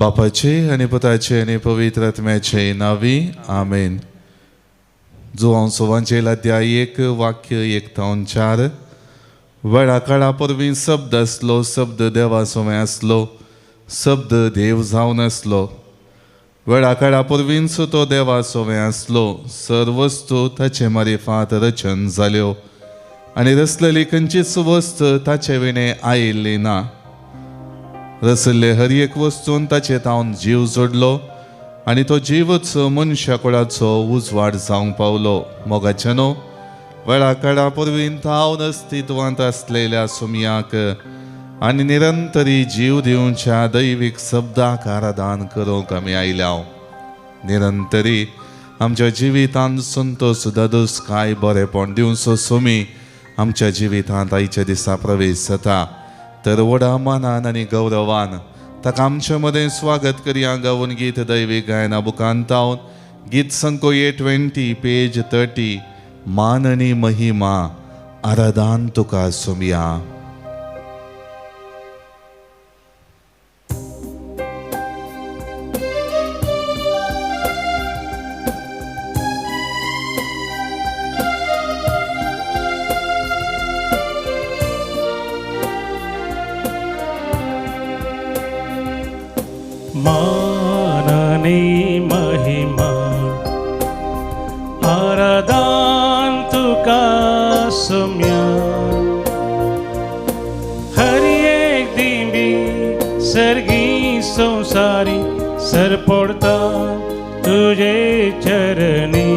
बापाचे आनी पुताचे आनी पवित्र आत्म्याचे नांवी आमेन. जुवांव सोवांचेल अध्याय 1 वाक्य 1 थावन 4. वेळा काळा परवीं शब्द आसलो, शब्द देवा सोमें आसलो, शब्द देव जावन आसलो. वेळा काळा परवींच तो देवा सोवें आसलो. सर्वस्तू ताचे मारिफात रचन जाल्यो आनी रचलेली खंयचीच वस्त ताचे विणें आयिल्ली ना. रचल्ले हर एक वस्तून ताचे तावन जीव जोडलो आनी तो जीवच मनशा कुळाचो उजवाड जावंक पावलो. मोगाचे न्हू, वेळा काळा परवीन थावन अस्तित्वांत आसलेल्या सुमयाक आनी निरंतरी जीव दिवच्या दैवीक शब्दाक आराधन करूंक आमी आयल्या. निरंतरी आमच्या जिवितांत संतोष, दादोस, काय बरेपण दिवचो सुमी आमच्या जिवितांत आयच्या दिसा प्रवेश जाता. तर व्हडा मानान आनी गौरवान ताका आमचे मदें स्वागत करया. गावन गीत दैवीक गायना बुकांत थावन गीत संको 820 पेज 30. मान आनी महिमा आराधन तुका सुमया. मानानी महिमा आराधन तुका सुम्या. हर एक दिंबी सर्गी संसारी सर पडता तुझे चरणी.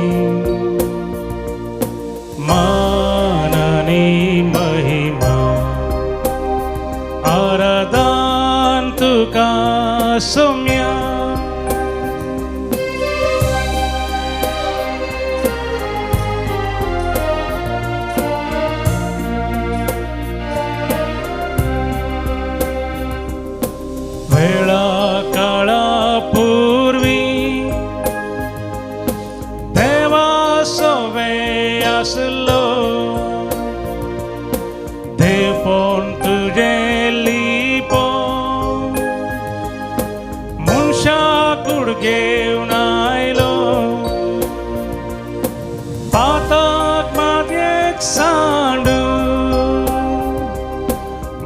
मानानी महिमा आराधन तुका सुम्या. वेळा काळा पूर्वी देवा सोवे आसलो, देवपण तुझे लिपो मनशा कूड घेवन आयलो. पाताक मातयेक सांडू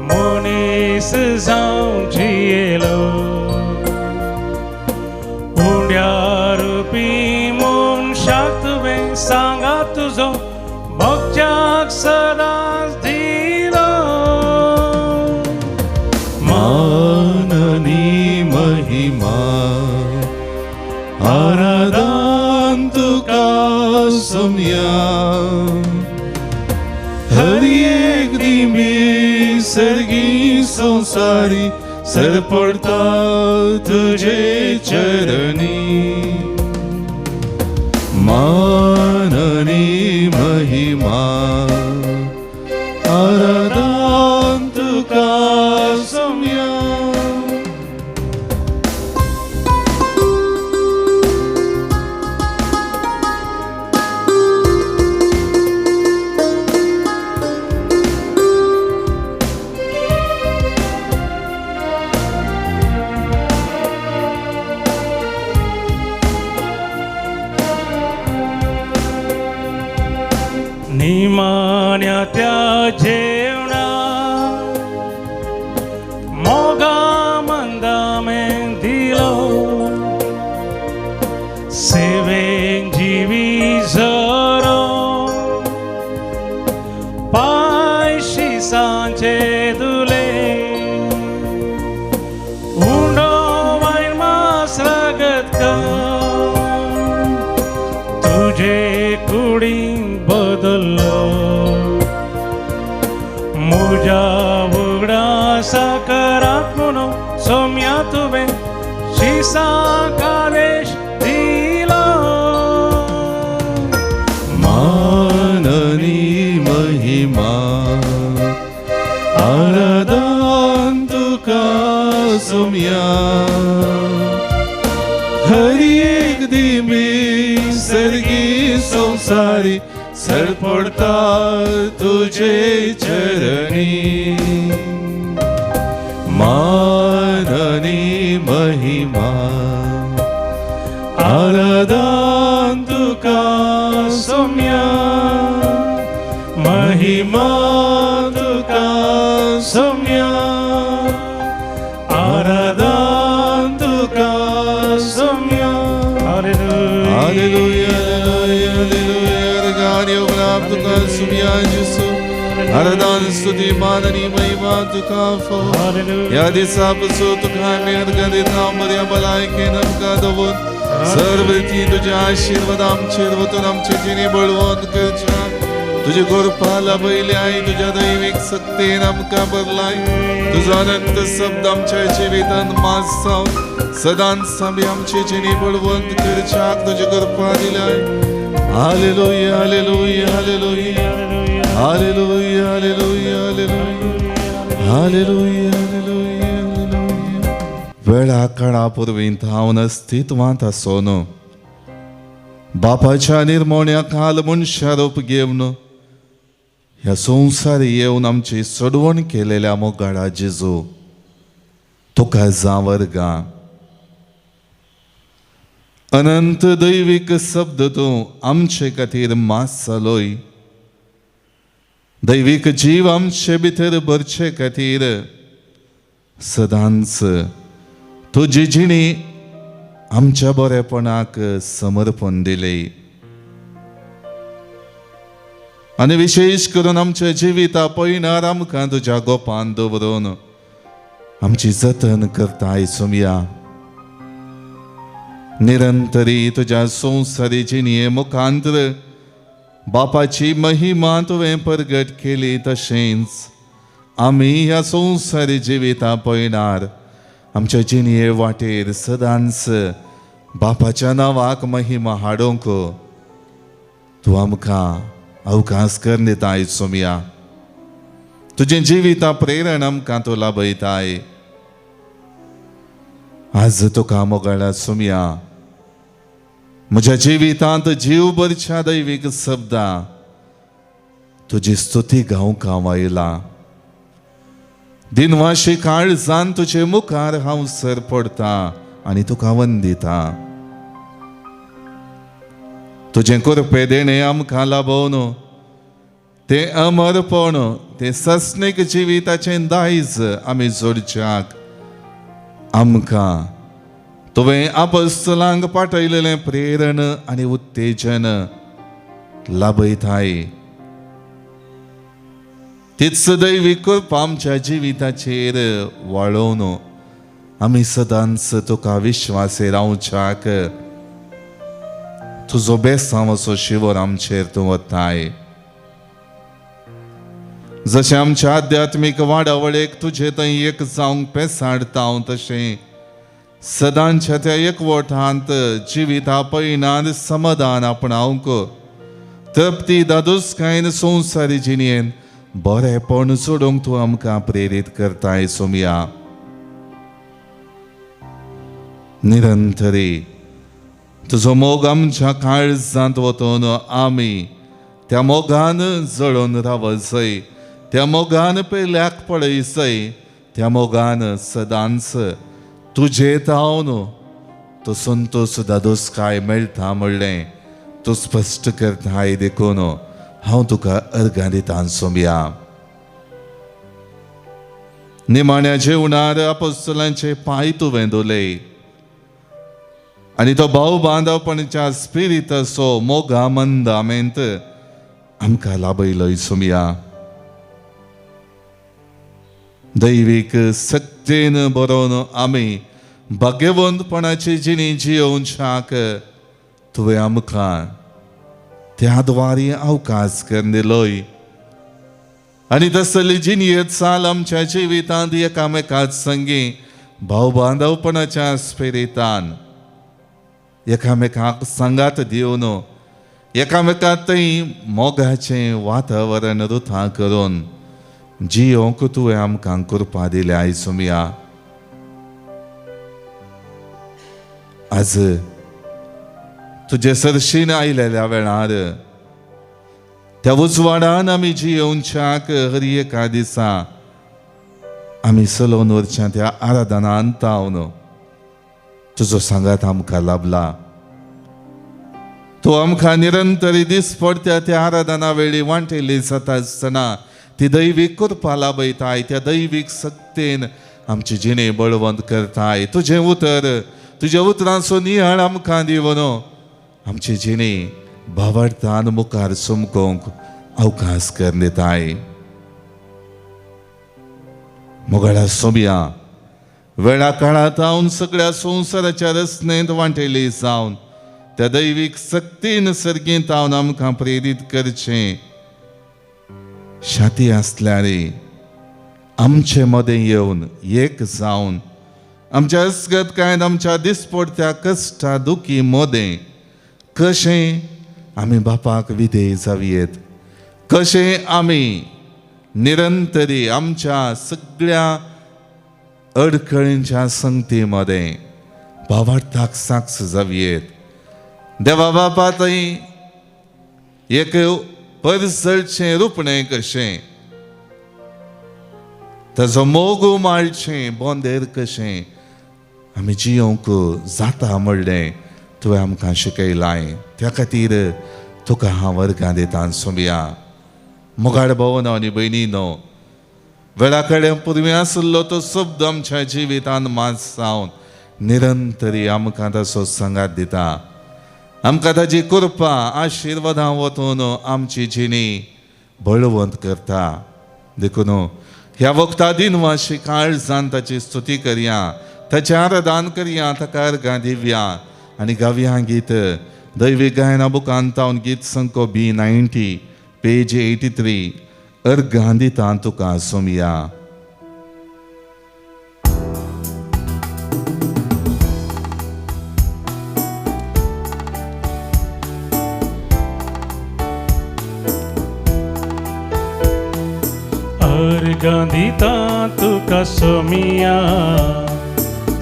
मनीस जावन जियेलो. उंड्या रुपी मनशाक तुवें सांगा तुजो मोगच्याक सदांच दिलो. माननी महिमा आराधन तुका सुमया. हर एक दिमी सर्गी संसारी सर पडता तुझे चरणी. माननी महिमा आराधन तुका सुमया. निमाण्या त्या जेवणा मोगा मंदामें दिलो. सेवेन जिवी झरो पांय शिसांचे धुले. उंडो वायन मास रगत तुझे कुडीन बदललो. मुजा उगडासा करात म्हणून सोम्या तुवें शिसांक आदेश दिलो. माननी महिमा आराधन तुका सुमया. हर एक दिमी सर्गी संसारी सर पडता तुझे चरणी. माननी महिमा आराधन तुका सोम्या महिमा तुका सोम्या आराधन तुका Saumya. Hallelujah, hallelujah. Hallelujah, hallelujah. अर्घानी उगडाप तुका सुम्या जेसू. आराधन स्तुती मान आनी महिमा तुका फावो. हालेलुया. ह्या दिसा पसून तुका आमी अर्घां दिता. बऱ्या भलायकेन आमकां दवरून सर्व रिती तुज्या आशिर्वाद आमचेर वतून आमचे जिणे बळवंत करच्या तुजे कृपा लाभयल्याय. तुज्या दैवीक सक्तेन आमकां भरलाय. तुजो अनंत शब्द आमच्या जिवितांत मास जावन सदांच आमी आमची जिणी बळवंत करच्याक तुजी कृपा दिलाय. Hallelujah, hallelujah, hallelujah, hallelujah, hallelujah, hallelujah, hallelujah, hallelujah. वेळा काळा पूर्वी थावन अस्तित्वांत आसोन बापाच्या निर्मोण्या खाल मनशा रूप घेवन ह्या संवसार येवन आमची सोडवण केलेल्या मोगाळा जेजू, तुका जावर्गा. अनंत दैवीक शब्द तूं आमचे खातीर मास जालोय. दैवीक जीव आमचे भितर भरचे खातीर सदांच तुजी जिणी आमच्या बरेपणाक समर्पण दिले आनी विशेश करून आमच्या जिविता पयणार आमकां तुज्या गोपान दवरून आमची जतन करताय सोमया. निरंतरी तुज्या संवसारी जिणये मुखांतर बापाची महिमा तुवें परगट केली, तशेंच आमी ह्या संवसारी जिविता पळयणार आमच्या जिणये वाटेर सदांच बापाच्या नांवाक महिमा हाडूंक तूं आमकां अवकाश करून दिताय सोमया. तुजें जिविता प्रेरण आमकां तूं लाभयताय. आज तुका मोगाळा सोमया, म्हज्या जिवितांत जीव भरच्या दैवीक शब्दां तुजी स्तुती गावंक हांव आयला. दिनवाशी काळजान तुजे मुखार हांव सर पडटा आनी तुका वंदिता. तुजें कृपे देणें आमकां लाभोवन तें अमरपण, तें सस्नीक जिविताचें दायज आमी जोडच्याक आमकां तुवें आपस्तलांक पाठयलेलें प्रेरण आनी उत्तेजन लाभयताय. तीच दैवीक कृपा आमच्या जिविताचेर वाळोवन आमी सदांच तुका विश्वासे रावच्याक तुजो बेसांव असो शिवर आमचेर तूं वताय. जशें आमच्या आध्यात्मीक वाडावळेक तुजे थंय एक जावंक पेसाडटा हांव, तशें सदांच्या त्या एकवटांत जिविता पयणान समाधान आपणावंक, तृप्ती दादोसकायेन संवसारी जिणेन बरेपण जोडूंक तूं आमकां प्रेरीत करताय सोमया. निरंतरी तुजो मोग आमच्या काळजांत वतून आमी त्या मोगान जळोवन रावसय, त्या मोगान पेल्याक पळयसय, त्या मोगान सदांच तुजे तावन तो संतोष दादोसकाय मेळटा म्हणलें तूं स्पश्ट करताय. देखून हांव तुका अर्घां दिता सोमया. निमाण्या जेवणार अपोस्तलांचे पांय तुवें धुले आनी तो भाव बांदवपणाच्या स्पिरिताचो मोगा मंद आमेंत आमकां लाभयलोय सोमया. दैवीक सक्तेन बरोवन आमी भाग्यवंतपणाची जिणी जियोवच्याक तुवें आमकां त्या द्वारी अवकाश करून दिलोय आनी तसली जिणयेत चाल आमच्या जिवितांत एकामेकाच संगी भाव बांदवपणाच्या स्पिरितान एकामेकाक सांगात दिवन एकामेकाक थंय मोगाचें वातावरण रुथा करून जियोंक तुवें आमकां कृपा दिल्या आयज सोमया. आज तुजे सरशीन आयलेल्या वेळार त्या उजवाडान आमी जियोवच्याक हर एका दिसा आमी सलोवन वरच्या त्या आराधनान तावन तुजो सांगात आमकां लाभला. तूं आमकां निरंतरी दीस पडत्या त्या आराधना वेळी वांटेली जाता आसतना ती दैवीक कृपा लाभयताय. त्या दैवीक सक्तेन आमची जिणे बळवंत करताय. तुजें उतर, तुज्या उतरांचो निहाळ आमकां दिवन आमची जिणे भावार्थान मुखार चमकोवंक अवकाश करून दिताय. मोगाळा सोम्या, वेळा काळांत हांव सगळ्या संवसाराच्या रचनेंत वांटेली जावन त्या दैवीक सक्तीन सर्गींत हांव आमकां प्रेरीत करचें शाती आसल्यार आमचे मदें येवन एक जावन आमच्या असगत कांय आमच्या दिसपडत्या कश्टा दुखी मदें कशें आमी बापाक विधेय जावयेत, कशें आमी निरंतरी आमच्या सगळ्या अडखळींच्या संगती मदें भावार्थाक साक्ष जावयेत. देवा बापा थंय एक परसळचें रुपणें कशें, ताजो मोग उमाळचें बोंदेर कशें आमी जियोंक जाता म्हणलें तुवें आमकां शिकयलाय. त्या खातीर तुका हांव वर्गां दिता सोम्या. मोगाळ भोवनो आनी भयणीनो, वेळा कडेन पुर्वी आशिल्लो तो शब्द आमच्या जिवितान मास जावन निरंतरी आमकां ताचो सांगात दिता. आमकां ताजी कृपा आशिर्वादां वतून आमची जिणी बळवंत करता. देखून ह्या वखदा दिनवाशी काळजान ताची स्तुती करया, ताचें आराधन करया, ताका अर्गां दिवया आनी गावया गीत दैवीक गायना बुकांत तावन गीत संको बी 90 पेज 83 अर्गां दिता तुका सोमया. अर्गां दिता तुका सोमिया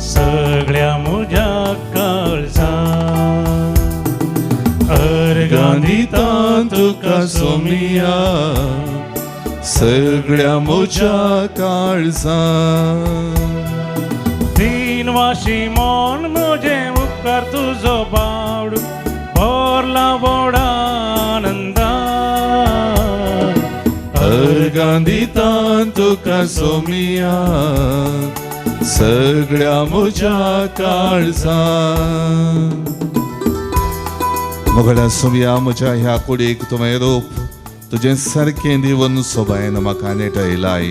सगळ्या म्हज्या काळजान. अर्गां दिता तुका सोमिया सगळ्या म्हज्या काळजान. दिनवाशी मन म्हजें उपकार तुजो बावड भरला व्हड आनंदान. अर्गां दिता तुका सोमिया सगळ्या म्हज्या काळजान. मोगळ्या सोमिया, म्हज्या ह्या कुडीक तुवें रूप तुजें सारकें दिवन सोबायन म्हाका नेटयलाय.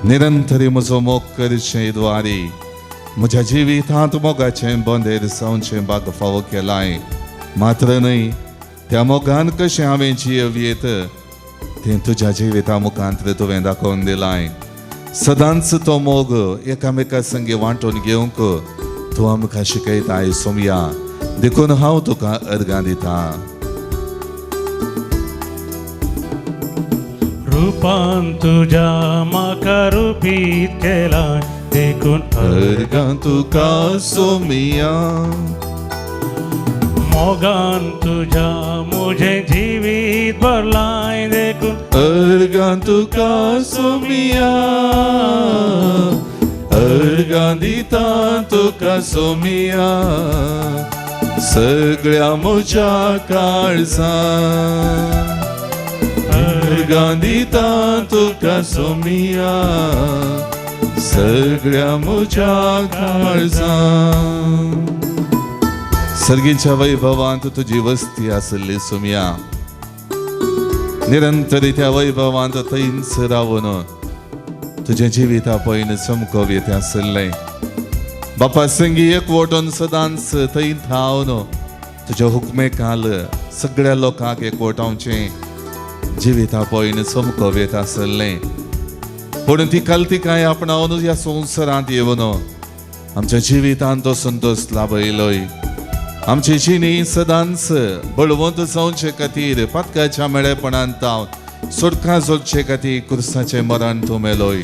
निरंतरी म्हजो मोग करचें द्वारी म्हज्या जिवितांत मोगाचें बोंदेर जावचें बाग फावो केलाय. मात्र न्हय त्या मोगान कशें हांवें जियेत तें तुज्या जिविता मुखांत तुवें दाखोवन दिलाय. सदांच तो मोग एकामेका संगी वांटून घेवंक तूं आमकां शिकयताय सोमया. देखून हांव तुका अर्गां दिता. रुपान तुज्या म्हाका रुपीत केला देखून अर्गां तुका सोमिया. मोगान तुज्या म्हजें जिवीत भरलाय देखून अर्गां तुका सोमिया. अर्गां दिता तुका सोमिया सगळ्या म्हज्या काळजान. अर्गां दिता तुका सोमिया सगळ्या म्हज्या काळजान. सर्गीच्या वैभवांत तुजी वस्ती आसली सोमिया. निरंतरी त्या वैभवांत थंयच रावन तुजें जिविता पयन चमकोवयेत आसलें. बापा संगी एकवटून सदांच थंय थावन तुज्या हुकमे काल सगळ्या लोकांक एकवटावचें जिविता पयन चमकोवयेत आसलें. पूण ती कल्तिकाय आपणावन ह्या संवसारांत येवन आमच्या जिवितांत तो संतोश लाभयलोय. आमची जिणी सदांच बळवंत जावचे खातीर पातकाच्या मेळेपणान तावन सुटका जोडचे खातीर कुर्साचें मरण तूं मेलोय.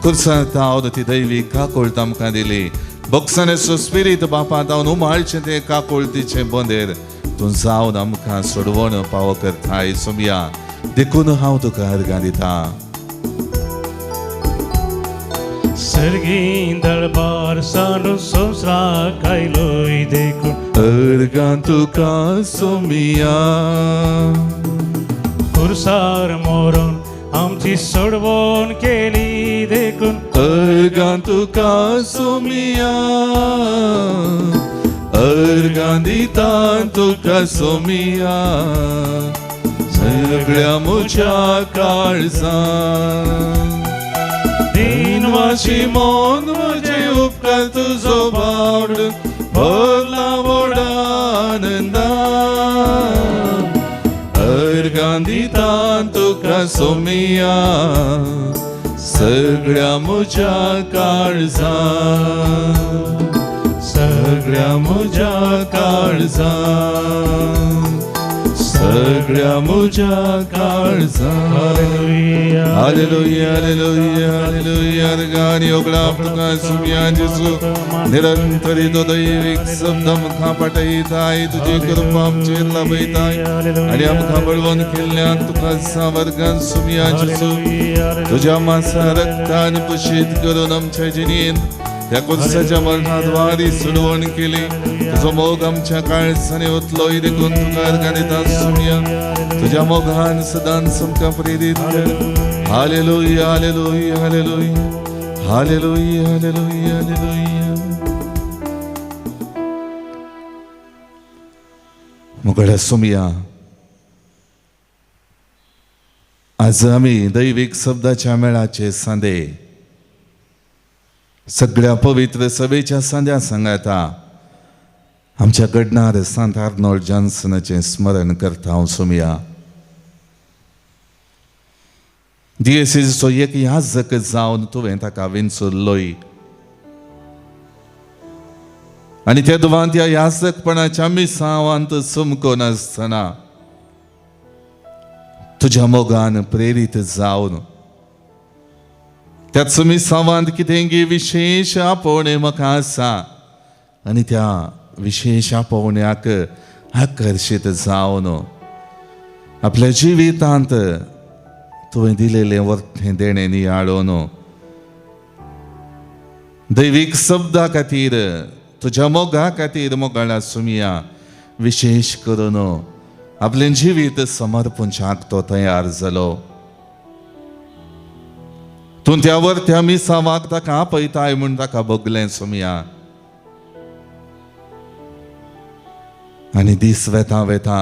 कुर्सान तावन ती दैवी काकुळट आमकां दिली. बक्षानेचो स्पिरीत बापा तावन उमाळचें तें काकुळटीचें बंदेर तूं जावन आमकां सोडवण पावो करताय सोमया. देखून हांव तुका अर्गां दिता. सर्गी दळबार सांडून संवसाराक आयलोय देखून अर्गां तुका सोमिया. खुर्सार मोरून आमची सोडवण केली देखून अर्गां तुका सोमिया, अर्गां दिता तुका सोमिया, सगळ्या म्हज्या काळजान. दिनवाशी मन म्हजे उपकार तुजो बावड भरला व्हड आनंदान. अर्गां दिता तुका सोमिया, सगळ्या म्हज्या काळजान, सगळ्या म्हज्या काळजान, सगळ्या म्हज्या काळजान. Hallelujah. Hallelujah, hallelujah, hallelujah. अर्गानी ओगळा तुका सुमिया जेजू, निरंतरी तो दैवीक शब्द आमकां पाठयताय. तुजी कृपा आमचेर लाभयताय आनी आमकां बळवंत केल्ल्यान तुका सावर्गान सुमिया जेजू. तुज्या मासा रक्तान पुशीत करून आमच्या जिणेंत त्या कुर्साच्या मरणाद्वारी सुडवण केली. तुजो मोग आमच्या काळजांनी ओतलोय देखून तुका अर्गां दिता सुमिया. तुझ्या मोगान सदांच आमकां प्रेरीत कर. Hallelujah, hallelujah, hallelujah, hallelujah, hallelujah, hallelujah. मुगळ्या सुमिया, आज आमी दैवीक शब्दाच्या मेळाचे सांदे सगळ्या पवित्र सभेच्या सांद्या सांगाता आमच्या घडणार सांत आर्नोल्ड जॉन्सनाचें स्मरण करता हांव सुमिया. दियेसीचो एक याजक जावन तुवें ताका विंचुल्लोय आनी त्या दुवान त्या याजकपणाच्या मिसावांत चमको नासतना तुज्या मोगान प्रेरीत जावन त्याच मिसावांत कितेंगी विशेश आपोवणें म्हाका आसा आनी त्या विशेश आपोवण्याक आकर्शीत जावन आपल्या जिवितांत तुवें दिलेलें वर्तें देणें नियाळून दैवीक शब्दा खातीर तुज्या मोगा खातीर मोगाळा सुमिया, विशेश करून आपलें जिवीत समर्पणच्याक तो तयार जालो. तूं त्या वर्त्या मिसावाक ताका आपयताय म्हूण ताका भोगलें सुमिया. आनी दीस वेता वेता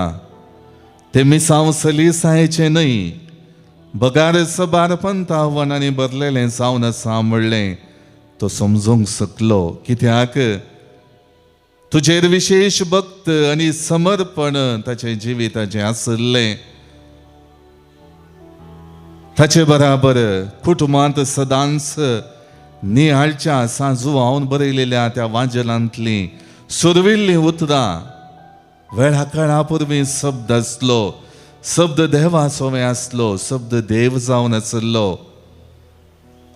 ते मिसांव सलीसायचें न्हय बगार सबार पंतावनांनी भरलेलें जावन आसा म्हणलें तो समजूंक शकलो. कित्याक तुजेर विशेश भक्त आनी समर्पण ताचें जिविताचें आशिल्लें. ताचे बराबर कुटुंबांत सदांच निहाळच्या सांजुवान बरयलेल्या त्या वाजलांतलीं सुरविल्लीं उतरां वेळा काळा पुर्वी शब्द आसलो, शब्द देवाचो आसलो, शब्द देव जावन आसलो.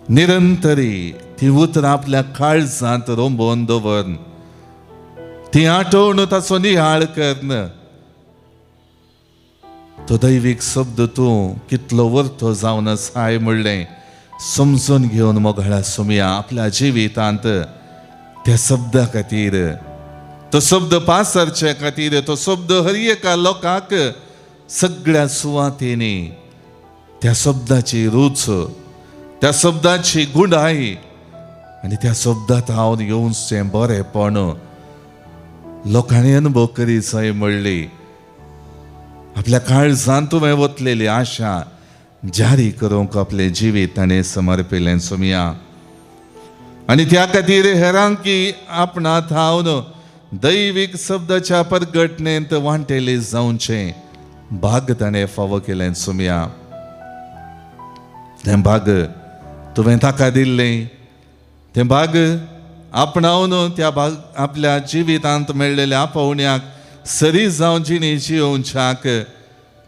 निरंतरी ती उतरां आपल्या काळजांत रोंबोवन दवरन ती आठवण ताचो निहाळ करन तो दैवीक शब्द तूं कितलो वर्तो जावन आसाय म्हणलें समजून घेवन मोगाळा सुमया आपल्या जिवितांत त्या शब्दा खातीर, तो शब्द पासरचे खातीर, तो शब्द हर एका लोकांक सगळ्या सुवातेनी त्या शब्दाची रूच, त्या शब्दाची गुंडाई आनी त्या शब्दांत हांव येवचें बरेंपण लोकांनी अनुभव करीत जाय म्हणली आपल्या काळजांत तुवें वतलेली आशा जारी करूंक आपलें जिवीत ताणें समर्पिलें सुमया. आनी त्या खातीर हेरांकी आपणा थावन दैवीक शब्दाच्या परगटणेंत वांटेले जावचें भाग ताणें फावो केलें सुमया. तें भाग तुवें ताका दिल्लें, तें भाग आपणावन त्या भाग आपल्या जिवितांत मेळ्ळेल्या आपोवण्याक सरी जावन जिणी जियोवच्याक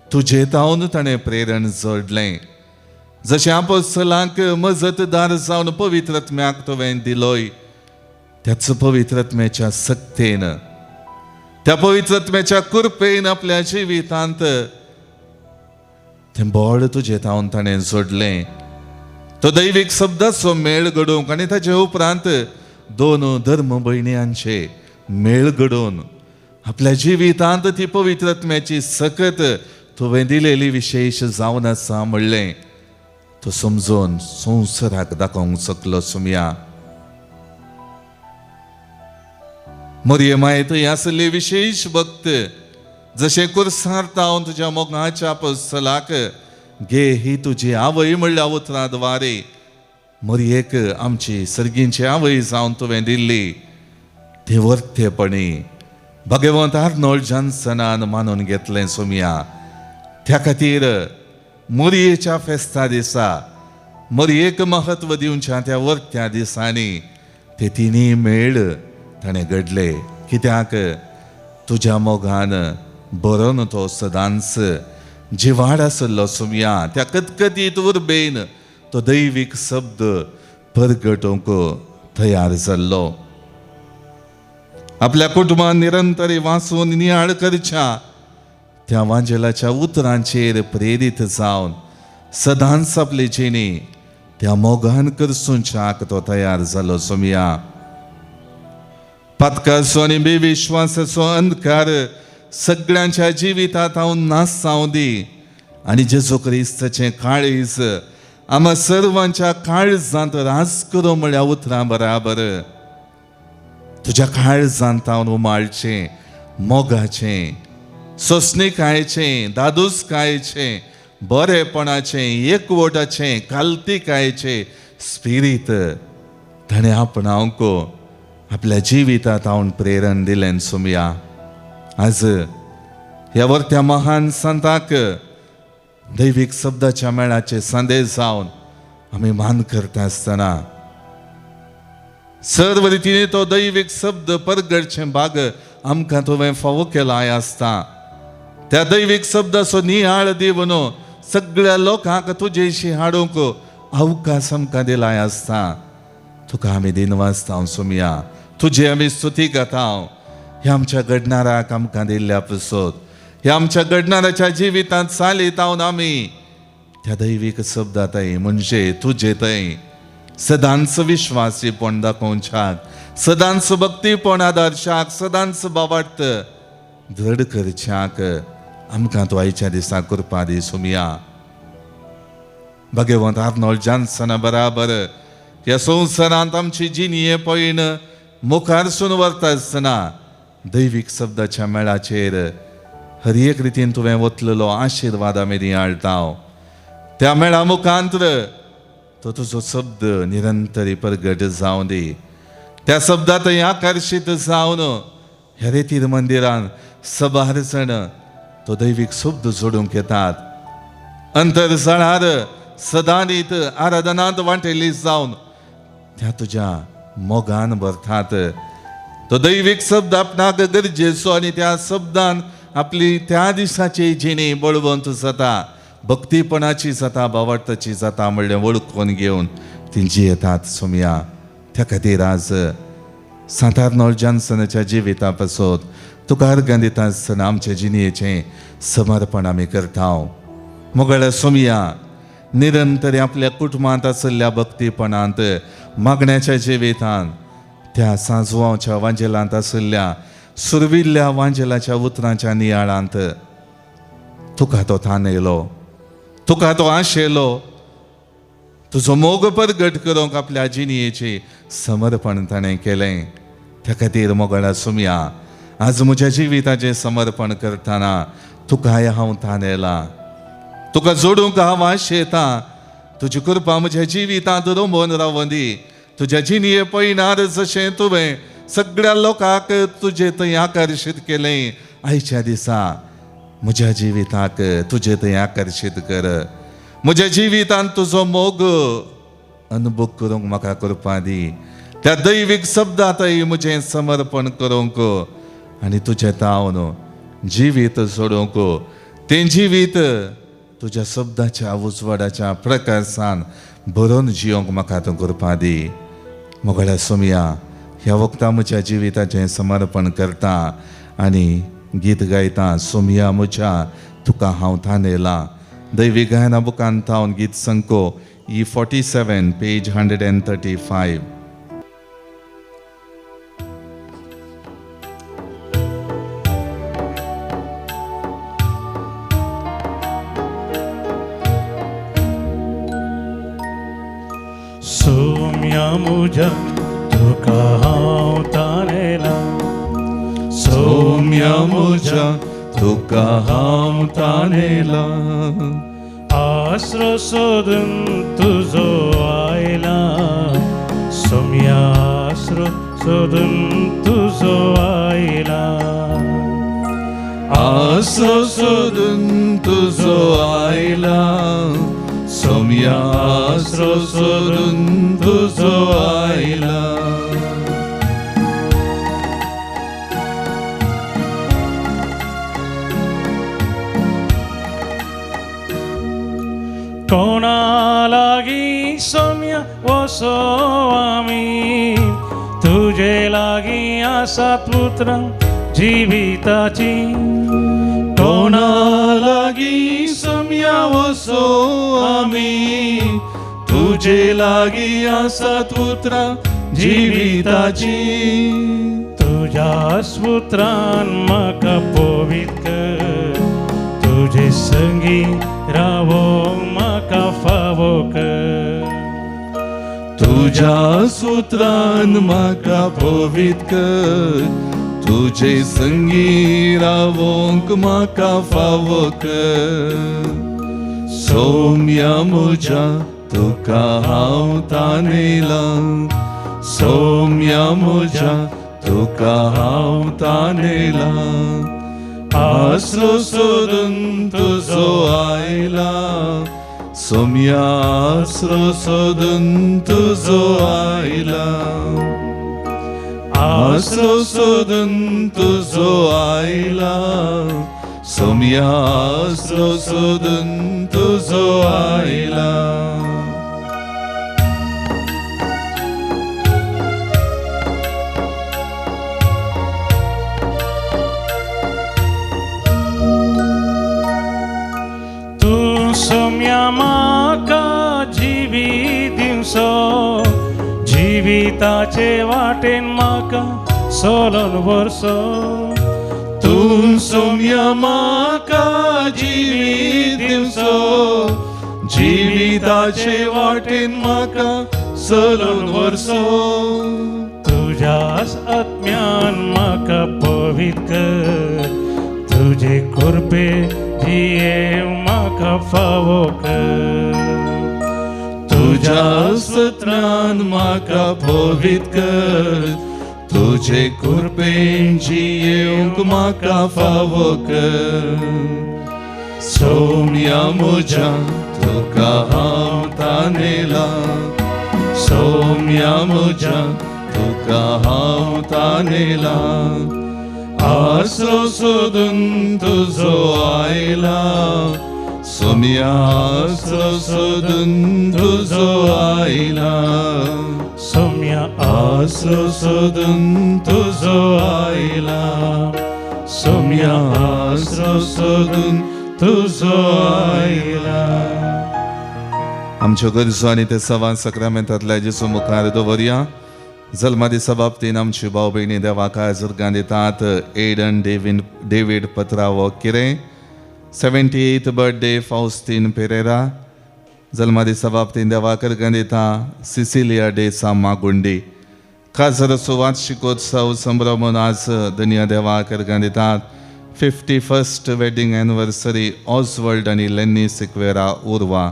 तुजे तावन ताणें प्रेरण जोडलें. जशें आपोस्तलांक मजतदार जावन पवित्रत्म्याक तुवें दिलोय त्याच पवित्रत्म्याच्या सक्तेन, त्या पवित्रत्म्याच्या कृपेन आपल्या जिवितांत तें बळ तुजे तावन ताणें जोडलें. तो दैवीक शब्दाचो मेळ घडोवंक आनी ताचे उपरांत दोन धर्म भयण्यांचे मेळ घडोवन आपल्या जिवितांत ती पवित्रत्म्याची सकत तुवें दिलेली विशेश जावन आसा म्हणलें तो समजून संवसाराक दाखोवंक शकलो सुमया. मरिये माय थंय आसली विशेश भक्त जशें कुर्सार तावन तुज्या मोगाच्या पसलाक गे ही तुजी आवय म्हणल्या उतरां द्वारे मरियेक आमची सर्गींची आवय जावन तुवें दिल्ली ती वर्तेपणी भगवंत आर्नोल्ड जॉन्सनान मानून घेतलें सोमया. त्या खातीर मोरयेच्या फेस्ता दिसा मोरयेक म्हत्व दिवच्या त्या वर्त्या दिसांनी ते तिनूय मेळ ताणें घडले. कित्याक तुज्या मोगान बरोवन तो सदांच जिवाड आसलो सोमया. त्या कतकतीत उर्बेन तो दैवीक शब्द परगटोवंक तयार जाल्लो. आपल्या कुटुंबान निरंतर वाचून नियाळ करच्या त्या वांजेलाच्या उतरांचेर प्रेरीत जावन सदांच आपली जिणी त्या मोगान करसूंच्याक तो तयार जालो सोमया. पातकाचो आनी बेविश्वासाचो अंधकार सगळ्यांच्या जिवितांत हांव नास जावं दी आनी जेजू क्रिस्ताचें काळीज आमा सर्वांच्या काळजांत राज करूं म्हळ्या उतरां बराबर तुज्या काळजांत हांव उमाळचें मोगाचें, सोंसणीकायेचें, दादूसकायेचें, बरेपणाचें, एकवटाचें, कालतीकायेचें स्पिरीत ताणें आपणावंक आपल्या जिवितांत हांव प्रेरण दिलें सोमया. आज ह्या वर्त्या महान संताक दैवीक शब्दाच्या मेळाचे संदेश जावन आमी मान करता आसतना सर्व रितीने तो दैवीक शब्द परगडचें भाग आमकां तुवें फावो केला आसता. त्या दैवीक शब्दाचो नियाळ दिवन सगळ्या लोकांक तुजेशी हाडूंक अवकाश आमकां दिलाय आसता. तुका आमी दिनवासता सोमया, तुजी आमी स्तुती गाता. ह्या आमच्या घडणाराक आमकां दिल्ल्या पसत ह्या आमच्या घडणाराच्या जिवितांत चालीत हांव आमी त्या दैवीक शब्दांतय म्हणजे तुजे थंय सदांच विश्वासीपण दाखोवच्याक, सदांच भक्तीपण आदारशाक, सदांच बावार्थ दृढ करच्याक आमकां तूं आयच्या दिसा कृपा दी सोमया. भगवंत आर्नोल्ड जॉन्सना बराबर ह्या संवसारांत आमची जिणये पयण मुखारसून व्हरता आसतना दैवीक शब्दाच्या मेळाचेर हर एक रितीन तुवें वतलेलो आशिर्वाद आमी नियाळटा. त्या मेळा मुखांत्र तो तुजो शब्द निरंतरी परगट जावं दी. त्या शब्दांत आकर्शीत जावन ह्या रेतीर मंदिरान सबार जण तो दैवीक शब्द जोडूंक येतात. अंतरजळार सदांनीत आराधनांत वांटेली जावन त्या तुज्या मोगान भरतात. तो दैवीक शब्द आपणाक गरजेचो आनी त्या शब्दान आपली त्या दिसाची जिणी बळवंत जाता, भक्तीपणाची जाता, बावडताची जाता म्हणलें वळखून घेवन ती जियेतात सोमया. त्या खातीर आज सांत आर्नोल्ड जॉन्सनाच्या जिविता पासत तुका अर्गां दिता आसतना आमचे जिणयेचें समर्पण आमी करता. मोगळ्या सोमया, निरंतर आपल्या कुटुंबांत आशिल्ल्या भक्तीपणांत मागण्याच्या जिवितांत त्या सांजवाच्या वांजेलांत आशिल्ल्या सुरविल्ल्या वांजेलाच्या उतरांच्या नियाळांत तुका तो ताणयलो, तुका तो आशेलो, तुजो मोग परगट करूंक आपल्या जिणयेचें समर्पण ताणें केलें. त्या खातीर मोगळा सोमया, आज म्हज्या जिविताचें समर्पण करतना तुकाय हांव ताणेला, तुका जोडूंक हांव आशेता. तुजी कृपा म्हज्या जिवितांत रोमोन रावों दी. तुज्या जिणये पयणार जशें तुवें सगळ्या लोकांक तुजे थंय आकर्शीत केलें, आयच्या दिसा म्हज्या जिविताक तुजे थंय आकर्शीत कर. म्हज्या जिवितांत तुजो मोग अनुभव करूंक म्हाका कृपा दी. त्या दैवीक शब्दांतय म्हजें समर्पण करूंक आनी तुजें तावन जिवीत सोडूंक, तें जिवीत तुज्या शब्दाच्या उजवाडाच्या प्रकाशान भरून जियोंक म्हाका तूं कृपा दी. मोगळ्या सोमया, ह्या वखदा म्हज्या जिविताचें समर्पण करता आनी गीत गायता, सोमया म्हज्या तुका हांव तानेला. दैवी गायना बुकान थावन गीत संको E 47, page 135. सोम्या मुज्या तुका हांव तानेला. सोम्या मुज्या तुका हांव तानेला. आसरो सोदून तुजो आयला. सोम्या आसरो सोदून तुजो आयला. आसरो सोदून तुजो आयला. सोम्या आसरो सोदून तुजो आयला. कोणा लागीं सोम्या वसो आमी, तुजे लागीं आसात उतरां जिविताची. कोणा लागीं सोम्या वसो आमी, तुजे लागीं आसात उतरां जिविताची. तुज्या उतरान म्हाका पवित्र कर, तुजे संगी रावोंक म्हाका फावो कर. तुज्या सुत्रान म्हाका पवित्र कर, तुजे संगी रावोंक म्हाका फावो कर. सोम्या मुज्या तुका हांव तानेला. सोम्या मुज्या तुका हांव तानेला. आसरो सोदून तुजो आयला. सोम्या आसरो सोदून तुजो आयला. आसरो सोदून तुजो आयला. सोम्या आसरो सोदून तुजो आयला. तूं सोम्या म्हाका जिवीत दिवचो, जिविताचे वाटेन म्हाका सोलोन व्हरचो. तूं सोम्या म्हाका जिवीत दिवचो, जिविताचे वाटेन म्हाका चलोवन व्हरचो. तुज्याच आत्म्यान म्हाका पवित्र कर, तुजे कृपे जियेवंक म्हाका फावो कर. तुज्या सत्रान म्हाका पवित्र कर, तुजे कृपेन जियेवंक म्हाका फावो कर. सोम्या मुज्या तुका हांव तानेला. सोम्या मुज्या तुका हांव तानेला. आसरो सोदून तुजो आयला. सोम्या आसरो सोदून तुजो आयला. सोम्या आसरो सोदून तुजो आयला. सोम्या आसरो सोदून तुजो आयला. आमच्यो गरजो आनी ते सवान सक्रामेंतांतल्या जेजू मुखार दवरया. जल्मा दिसा बाबतीन आमची भाव भयणी देवाक जुर्गां दितात. एडन डेवीड पत्रावो किरें, 78th birthday फावस्तीन पेरेरा. जल्मा दिसा बाबतीन देवाक अर्गां दिता सिसिलिया डेसा मागुंडी. खाजर वार्षिकोत्सव संभ्रमून आज दुनिया देवाक अर्गां दितात. 51st wedding anniversary Oswald आनी लेन्नी सिक्वेरा उर्वा.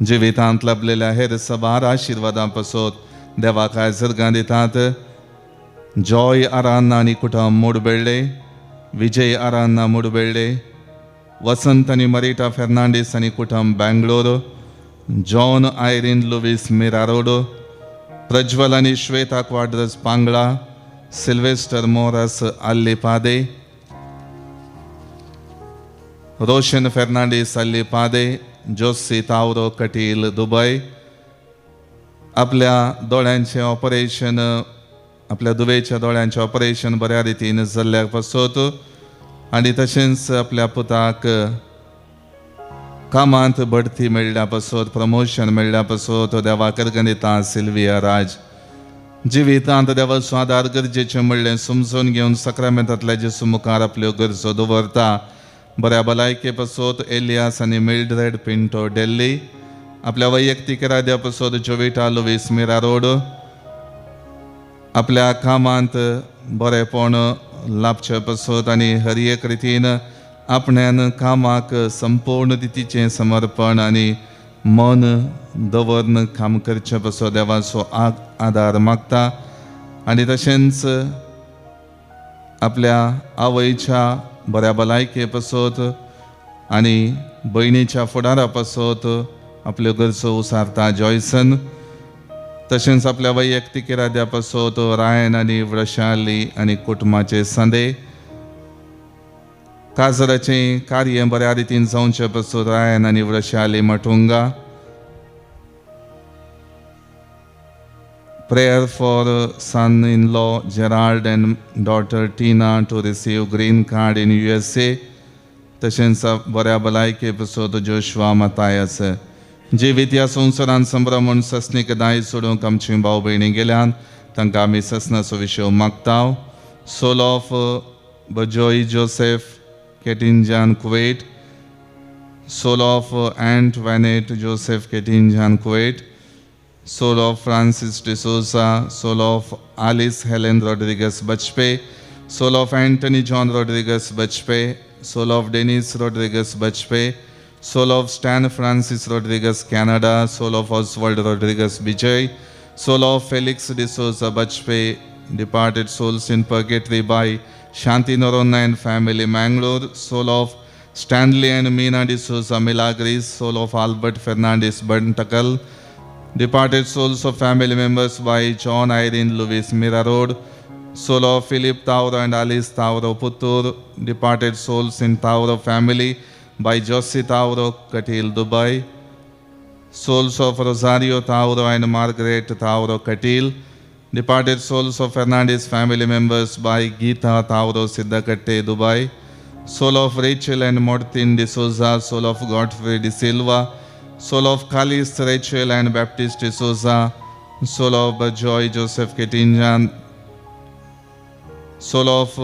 जिवितांत लाभलेल्या हेर सबार आशिर्वादां पासत देवाक अर्गां दितात. जॉय आरान्ना आनी कुटुंब मुडबेळ्ळे, विजय आरान्ना मुडबेळ्ळे, वसंत आनी मरिटा फेर्नांडीस आनी कुटुंब बेंगलोर, जॉन आयरीन लुवीस मिरारोड, प्रज्वल आनी श्वेता क्वाड्रस पांगळा, सिल्वेस्टर मोरस आल्लीपादे, रोशन फेर्नांडीस आल्लीपादे, जोसी तावरो कटील दुबय. आपल्या दोळ्यांचें ऑपरेशन, आपल्या दुबयच्या दोळ्यांचें ऑपरेशन बऱ्या रितीन जाल्ल्या पासत आनी तशेंच आपल्या पुताक कामांत बढती मेळ्ळ्या पासत प्रमोशन मेळ्ळ्या पासत देवा करगणिता सिल्विया राज जिवितांत देवाचो आदार गरजेचें म्हणलें समजून घेवन सक्रामेंतांतल्या जेजू मुखार आपल्यो गरजो दवरता. बऱ्या भलायके पासत एलियास आनी मिल्ड्रेड पिंटो डेल्ली आपल्या वैयक्तीक इराद्या पासत जोविटा लुवीस मिरा रोड आपल्या कामांत बरेपण लाभचे पासत आनी हर एक रितीन आपण्यान कामाक संपूर्ण रितीचें समर्पण आनी मन दवरून काम करचें पासत देवाचो आदार मागता. आनी तशेंच आपल्या आवयच्या बऱ्या भलायके पासत आनी भयणीच्या फुडारा पासत आपल्यो गरजो उसारता जॉयसन. तशेंच आपल्या वैयक्तीक इराद्या पासत रायन आनी वृशाली आनी कुटुंबाचे संदे काजराचें कार्य बऱ्या रितीन जावचें पासत रायन आनी Vrishali Matunga. Prayer for son-in-law Gerald and daughter Tina to receive green card in USA. तशेंच बऱ्या भलायके पासत जोशवा मतायस जिवीत ह्या संवसारान संभ्रम म्हूण सस्नीक दायज सोडूंक आमची भाव भयणी गेल्यान तांकां आमी सस्नाचो विशय मागता. Soul of Bajoy Joseph Ketinjan Kuwait, soul of aunt Vanet Joseph Ketinjan Kuwait, soul of Francis D'Souza, soul of Alice Helen Rodrigues Bajpe, soul of Anthony John Rodrigues Bajpe, soul of Dennis Rodrigues Bajpe, soul of Stan Francis Rodrigues Canada, soul of Oswald Rodrigues Bijay, soul of Felix D'Souza Bajpe, departed souls in purgatory by Shanti Noronha and family Mangalore, soul of Stanley and Meena D'Souza Milagris, soul of Albert Fernandez Bantakal, departed souls of family members by John Irene Lewis Mira Road, soul of Philip Tauro and Alice Tauro Puttur, departed souls in Tauro family by Josie Tauro Katil Dubai, souls of Rosario Tauro and Margaret Tauro Katil, departed souls of Fernandez family members by Geeta Tauro Siddhakatte Dubai, soul of Rachel and Martin D'Souza, soul of Godfrey D'Silva, soul of Kalis Rachel and Baptist D'Souza, soul of Joy Joseph Ketinjan, soul of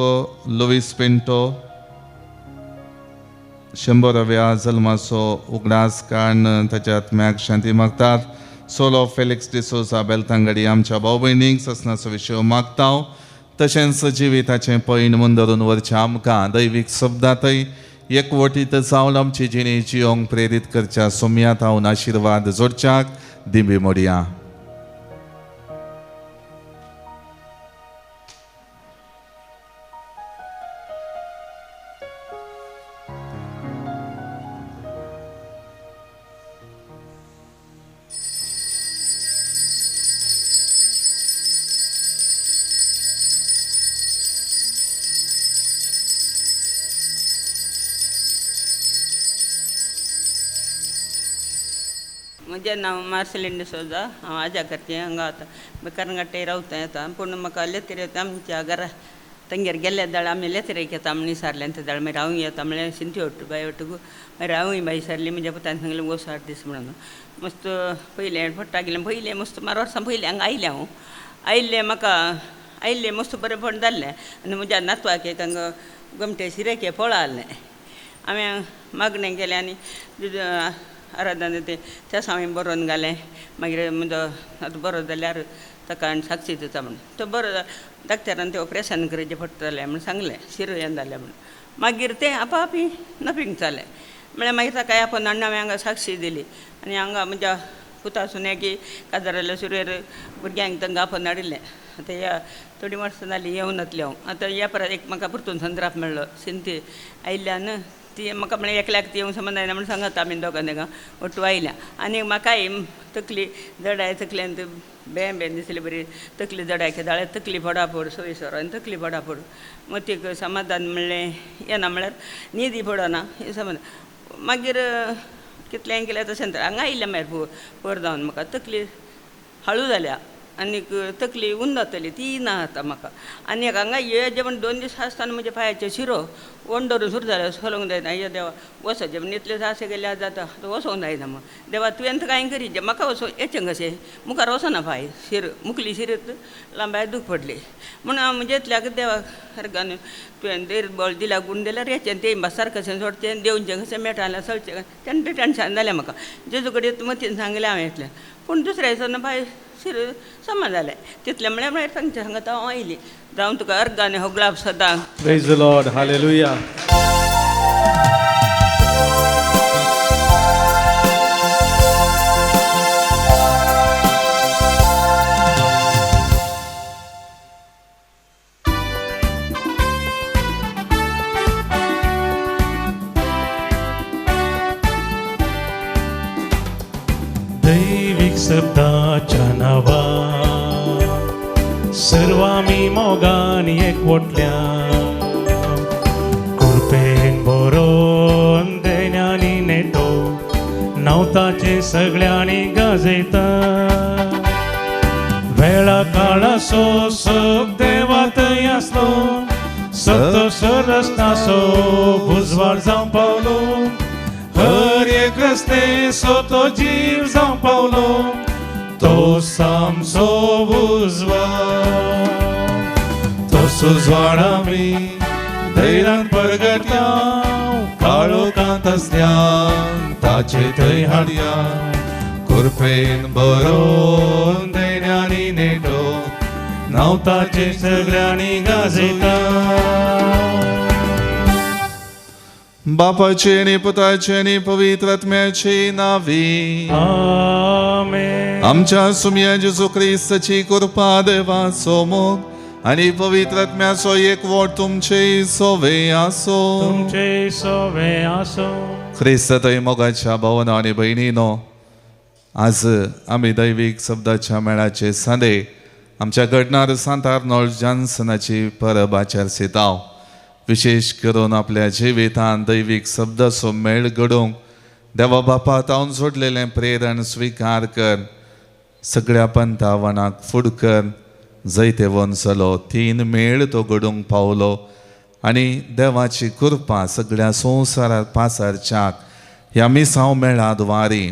Louis Pinto. शंबराव्या जल्माचो उगडास काडून ताच्या आत्म्याक शांती मागतात. Soul of Felix D'Souza Belthangady आमच्या भाव भयणींक ससनाचो विशय मागता. तशेंच जिविताचें पैण मुंदरून व्हरचें आमकां दैवीक शब्दांतय एकवटीत जावन आमची जिणी जियोंक प्रेरीत करच्या सोम्या तावन आशिर्वाद जोडच्याक दिंबी मोडया. म्हजें नांव मार्सेलीन डिसोजा. हांव आजा करचें हांगा आतां करंगटे रावता येता पूण म्हाका लेतिरे आमच्या घरा तंगेर गेल्ले दाळ आमी लेतिरेक येता म्हण विचारलें ते दाळ मागीर हांव येता म्हळ्यार सिंती ಒಟ್ಟು बाय ಒಟ್ಟಿಗೂ मागीर हांवूय बाय विचारली म्हज्या पुतान सांगलें वोसार दीस म्हणून मस्त पयलें फट्टा गेलें पयलें मस्त मार वर्सां पयलें हांगा आयलें हांव आयिल्लें म्हाका आयिल्लें मस्त बरेंपण जाल्लें आनी म्हज्या नातवाक एक हांगा गोमटे शिरेके फळ आहलें हांवें मागणें केलें आनी आराधना तें त्या हांवें बरोवन घालें मागीर म्हजो आतां बरो जाल्यार ताका आनी साक्षी दिता म्हण तो बरो डॉक्टरान तें ऑपरेशन करचें पडटलें म्हण सांगलें शिरो जालें म्हण मागीर तें आपापी नफींग जालें म्हळ्यार मागीर ताका आपोवन हाडून हांवें हांगा साक्षी दिली आनी हांगा म्हज्या पुता सुन्याकी काजाराल्या सुरवेर भुरग्यांक तांकां आपोवन हाडिल्लें. आतां ह्या थोडीं वर्सां जालीं येवनातलें हांव आतां ह्या परत एक म्हाका परतून संद्राप मेळ्ळो सिंती आयिल्ल्यान ती म्हाका म्हळ्यार एकल्याक ती येवंक संबंद जायना म्हण सांगता आमी दोगां तेगां ಒಟ್ಟು आयल्या आनी म्हाकाय तकली जडाय तकल्यान बें बें दिसली बरी तकली जडाय जाल्यार तकली फोडाफोड सोयसर आनी तकली फोडाफोड मतीक समाधान म्हणलें येना म्हळ्यार न्हिदी पडना हें समाधान मागीर कितलेंय केलें तशें हांगा आयिल्लें मागीर पोर जावन म्हाका तकली हळू जाल्या आनीक तकली उंद जातली ती ना आतां म्हाका. आनी एक हांगा ये जेवण 2 दीस आसतना म्हज्या पांयाचें शिरो ओंडरून सुरू जालें सोलोंक जायना. ये देवा वचोचें म्हण इतलें अशें गेल्यार जाता वचोंक जायना म्हण देवा तुवें कांय करी जे म्हाका वचों येचें कशें मुखार वचना पांय शिर मुखली शिर लांबाय दूख पडली म्हूण हांव म्हजे इतल्याक देवा अर्गान तुवें देर बळ दिल्या गूण दिल्यार येचें तें सारकें कशें सोडचें देवचें कशें मेळटा चलचें तेन्ना तें टेंशन जालें म्हाका. जेजू कडेन मतीन सांगलें हांवें इतलें पूण दुसऱ्या दिसा पांय शिर समा जालें तितलें म्हळ्यार मागीर तांच्या सांगता हांव आयली जावं तुका अर्गान हो गुलाब सदां. Praise the Lord. Hallelujah. दैविक शब्दाच्या नांवान सर्व आमी मोगान एकवटल्या कृपेन भरोन देण्यांनी नेटो नवताचे सगळ्यांनी गाजयता वेळा काळासो सग देवा थंय आसलो सत सरसनासो उजवाड जावं पावलो हर एक रस्ते सो तो जीव जावं पावलो तो सामसो उजवाड तो सुजवाड आमी धैर्यान परगटल्या काळोखांत आसल्या ताचे थंय हाडया कृपेन भरोन देण्यांनी नेटो नांव ताचे सगळ्यांनी गाजयता. बापाचे आनी पुताचे आनी पवित्र आत्म्याचे नांवी आमेन. आमच्या सुम्या जेजू क्रिस्ताची कृपा देवाचो मोग आनी पवित्र आत्म्याचो एकवट तुमचे सोवे आसो. तुमचे सोवे आसो. क्रिस्त थंय मोगाच्या भावना आनी भयणीनो, आज आमी दैवीक शब्दाच्या मेळाचे सांदे आमच्या घडणार सांत आर्नोल्ड जॉन्सनाची परब आचरसिताव. विशेष करून आपल्या जिवितान दैवीक शब्दाचो मेळ घडोवंक देवा बापा तावन सोडलेलें प्रेरण स्विकार कर सगळ्या पंथावनाक फुडकर जैतेवन चलो 3 मेळ तो घडोवंक पावलो आनी देवाची कृपा सगळ्या संवसारात पासारच्याक ह्या मिसांव मेळा द्वारी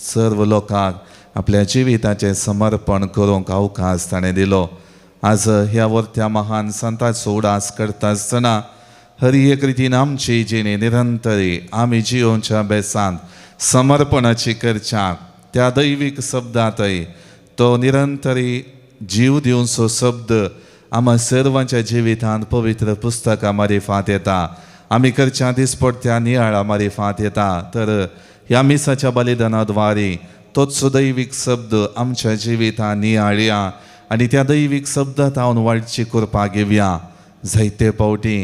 सर्व लोकांक आपल्या जिविताचें समर्पण करूंक अवकाश ताणें दिलो. आज ह्या वर्त्या महान संताचो उडास करता आसतना हर एक रितीन आमची जिणे निरंतरी आमी जियोवच्या बेसांत समर्पणाची करच्याक त्या दैवीक शब्दांतय तो निरंतरी जीव दिवचो शब्द आमा सर्वांच्या जिवितांत पवित्र पुस्तकां मारिफात येता आमी करच्या दिसपडत्या नियाळा मारिफात येता. तर ह्या मिसाच्या बलिदाना द्वारी तोच दैवीक शब्द आमच्या जिवितांत नियाळया आनी त्या दैवीक शब्दांत हांव वाडची कृपा घेवया. जायते फावटी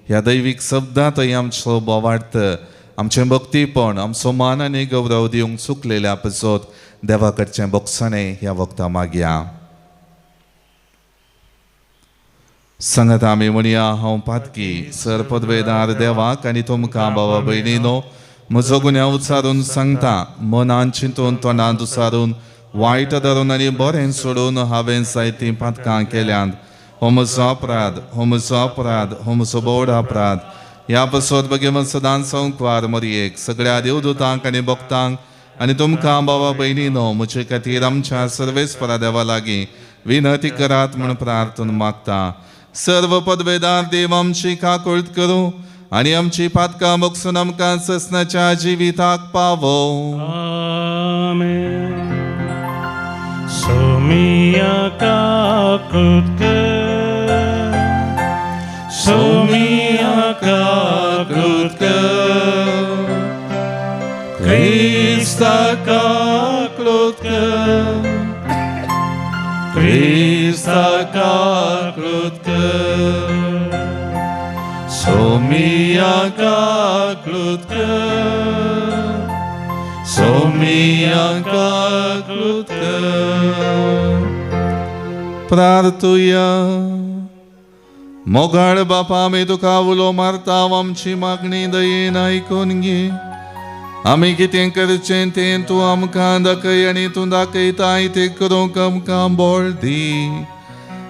ह्या दैवीक शब्दांतय आमचो बोवार्थ आमचें भक्तीपण आमचो मान आनी गौरव दिवंक चुकलेल्या पसत देवा कडचें बोगसणें ह्या वखदा मागया. सांगात आमी म्हणया, हांव पातकी सर पदवेदार देवाक आनी तुमकां बाबा भयणीनो म्हजो गुन्यांव उच्चारून सांगता. मनान चिंतून तोंडांत उच्चारून वायट धरून आनी बरें सोडून हांवें जायतीं पातकां केल्यांत. हो म्हजो अपराध, हो म्हजो अपराध, हो म्हजो बोड अपराध. ह्या पसत भगवंत सदांच संकवार मरयेक सगळ्या देवदूतांक आनी भक्तांक आनी तुमकां बाबा भयणीनो म्हजे खातीर आमच्या सर्वेस्परा देवा लागीं विनंती करात म्हूण प्रार्थना मागता. सर्व पदवेदार देव आमची काकुळट करूं आनी आमची पातकां बगसून आमकां ससनाच्या जिविताक पावो. आमेन. सोमिया काकुळट कर, सोमिया काकुळट कर, क्रिस्ता काकुळट कर, क्रिस्ता काकुळट कर, सोमिया काकुळट कर, सोमिया काकुळट कर. प्रार्थुया. मोगाळ बापा आमी तुका उलो मारता, आमची मागणी दयेन आयकून घे. आमी कितें करचें तें तूं आमकां दाखय आनी तूं दाखयताय तें करूंक आमकां बळ दी.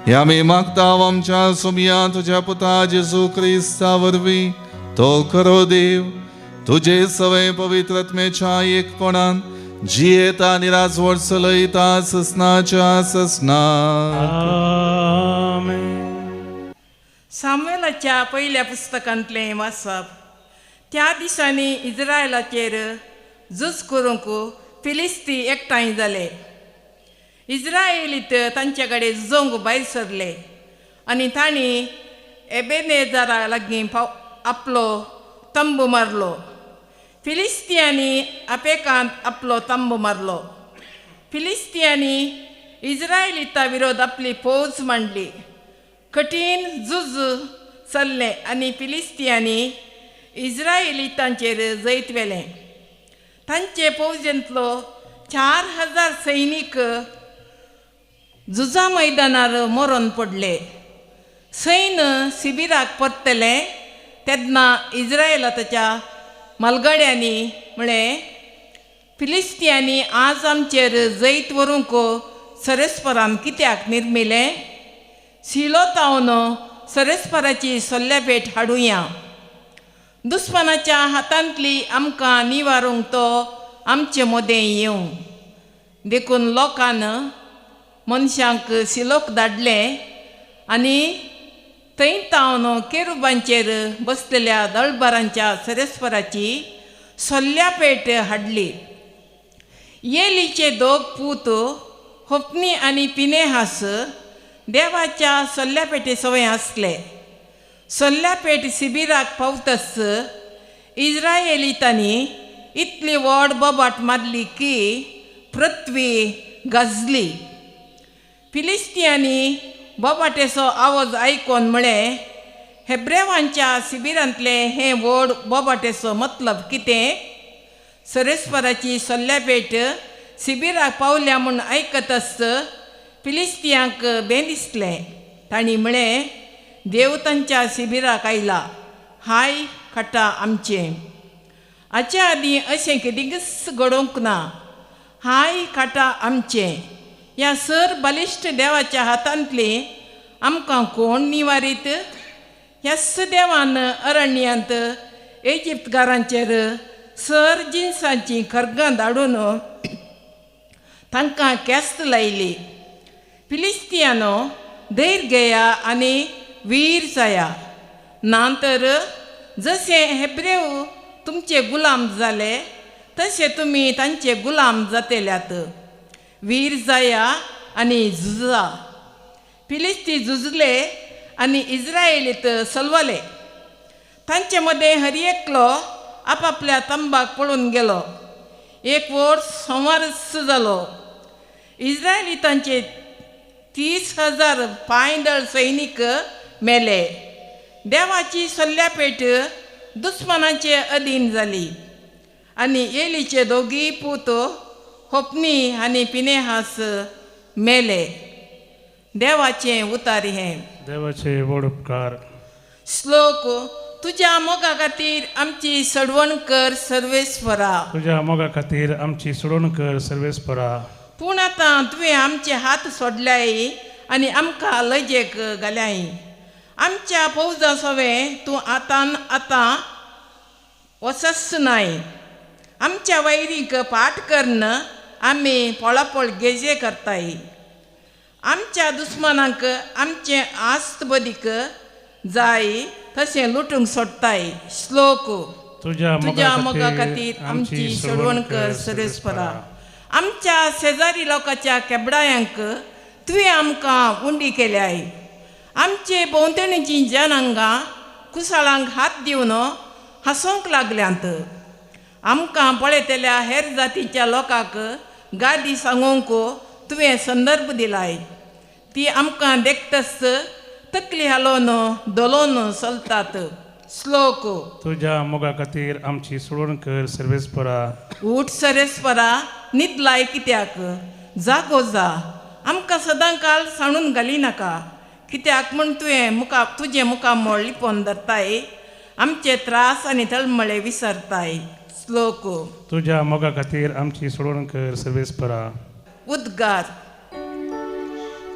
हें आमी मागता आमच्या सुमया तुज्या पुता जेजू क्रिस्ता वरवीं, तो खरो देव, तुजे सवय पवित्र आत्म्याच्या एकपणान जियेता आनी राजवट चलयता ससनाच्या ससना. आमेन. सामुएलाच्या पयल्या पुस्तकांतलें वाचप. त्या दिसांनी इज्रायलाचेर झूज करूंक फिलिस्ती एकठांय जाले. इज्रायलीत तांचे कडेन झुजोवंक भायर सरले आनी तांणी एबेनेजारा लागीं आपलो तंबू मारलो. फिलिस्तियांनी आपेकांत आपलो तंबू मारलो. फिलिस्तियांनी इज्रायलिता विरोध आपली फौज मांडली. कठीण झूज चल्लें आनी फिलिस्तियांनी इज्रायलितांचेर जैत व्हेलें. तांचे फौजेंतलो 4000 सैनीक झुजा मैदानार मरून पडले. सैन शिबिराक परतलें तेन्ना इज्रायलाच्या मालगड्यांनी म्हळें, फिलिस्तियांनी आज आमचेर जैत व्हरूंक सरेस्परान कित्याक निर्मिलें? शिलो तावन सरेस्पराची सल्ल्यापेट हाडुया. दुस्मानाच्या हातांतली आमकां निवारूंक तो आमचे मदें येवं. देखून लोकान मनशांक शिलोक धाडले आनी थंय तावन केरुबांचेर बसलेल्या दळबारांच्या सरेस्पराची सल्ल्यापेट हाडली. येलीचे दोग पूत होपनी आनी पिनेहास देवाच्या सल्ल्यापेटे सवय आसले. सल्ल्यापेट शिबिराक पावतच इज्रायलितांनी इतली व्हड बोबाट मारली की पृथ्वी गाजली. फिलिस्तियांनी बोबाटेचो आवाज आयकून म्हळें, हेब्रेवांच्या शिबिरांतलें हें व्हड बोबाटेचो मतलब कितें? सरेस्पराची सल्ल्यापेट शिबिराक पावल्या म्हूण आयकतच फिलिस्तियांक बें दिसलें. तांणी म्हळें, देव तांच्या शिबिराक आयला, हाय खाटा आमचें. हाचे आदीं अशें केदींच घडोवंक ना. हाय खाटा आमचें. ह्या सर बलिश्ट देवाच्या हातांतली आमकां कोण निवारीत? ह्याच देवान अरण्यांत इजिप्तकारांचेर सर जिनसांचीं खरगां धाडून तांकां केस्त लायली. फिलिस्तियानो धैर्य घेया आनी वीर जाया, ना तर जशें हेब्रेव तुमचे गुलाम जाले तशें तुमी तांचे गुलाम जातेल्यात. वीर जाया आनी झुजा. फिलिस्ती झुजले आनी इज्रायलीत सलवले. तांचे मदें हर एकलो आपापल्या तंबाक पळून गेलो. एक व्हड संवारच जालो. इज्रायलितांचे 30,000 पांयदळ सैनीक मेले. देवाची सल्ल्यापेट दुस्मानाचे अधीन जाली आनी एलीचे दोगीय पूत होपनी आनी पिनेहास मेले. देवाचें उतार हें. देवाचे व्हड उपकार. श्लोक. तुज्या मोगा खातीर आमची सडवण कर सर्वेस्परा. तुज्या मोगा खातीर आमची सोडवण कर सर्वेस्परा. पूण आतां तुवें आमचे हात सोडल्याय आनी आमकां लजेक घाल्याय. आमच्या फौजां सवें तूं आतां आतां वचच नाय. आमच्या वैरींक पाट करून आमी पळापळ गेजे करताय. आमच्या दुस्मानांक आमचें आस्त बदीक जाय तशें लुटूंक सोडटाय. श्लोक. तुज्या मोगा खातीर आमची सोडवण कर सर्वेस्परा. आमच्या शेजारी लोकांच्या केबडायांक तुवें आमकां उंडी केल्याय. आमचे भोंवतणीचीं जनांगां कुसाळांक हात दिवन हांसोंक लागल्यांत. आमकां पळयतल्या हेर जातीच्या लोकांक गादी सांगूंक तुवें संदर्भ दिलाय. ती आमकां देखतच तकली हालोवन धोलोवन चलतात. श्लोक. तुज्या मोगा खातीर आमची सोडवण कर सर्वेस्परा. उठ सर्वेस्परा, न्हिदलाय कित्याक? जागो जा, आमकां सदां काल सांडून घाली नाका. कित्याक म्हूण तुवें मुखा तुजें मुखामळ लिपोवन धरताय? आमचे त्रास आनी तळमळे विसरताय. श्लोक. तुज्या मोगा खातीर आमची सोडवण कर सर्वेस्परा. उद्गार.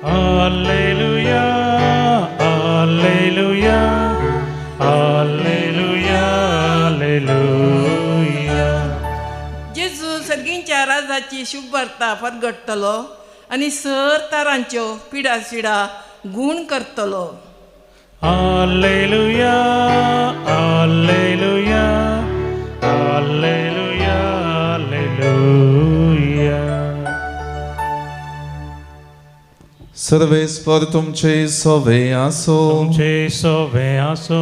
Alleluia, alleluia, alleluia, alleluia. जेजू सर्गींच्या राजाची शुभवार्ता परगडटलो आनी सर तारांच्यो पिडा सिडा गूण करतलो. Alleluia, alleluia, alleluia, alleluia. सर्वेस्पर तुमचे सोवे आसो. तुमचे सोवे आसो.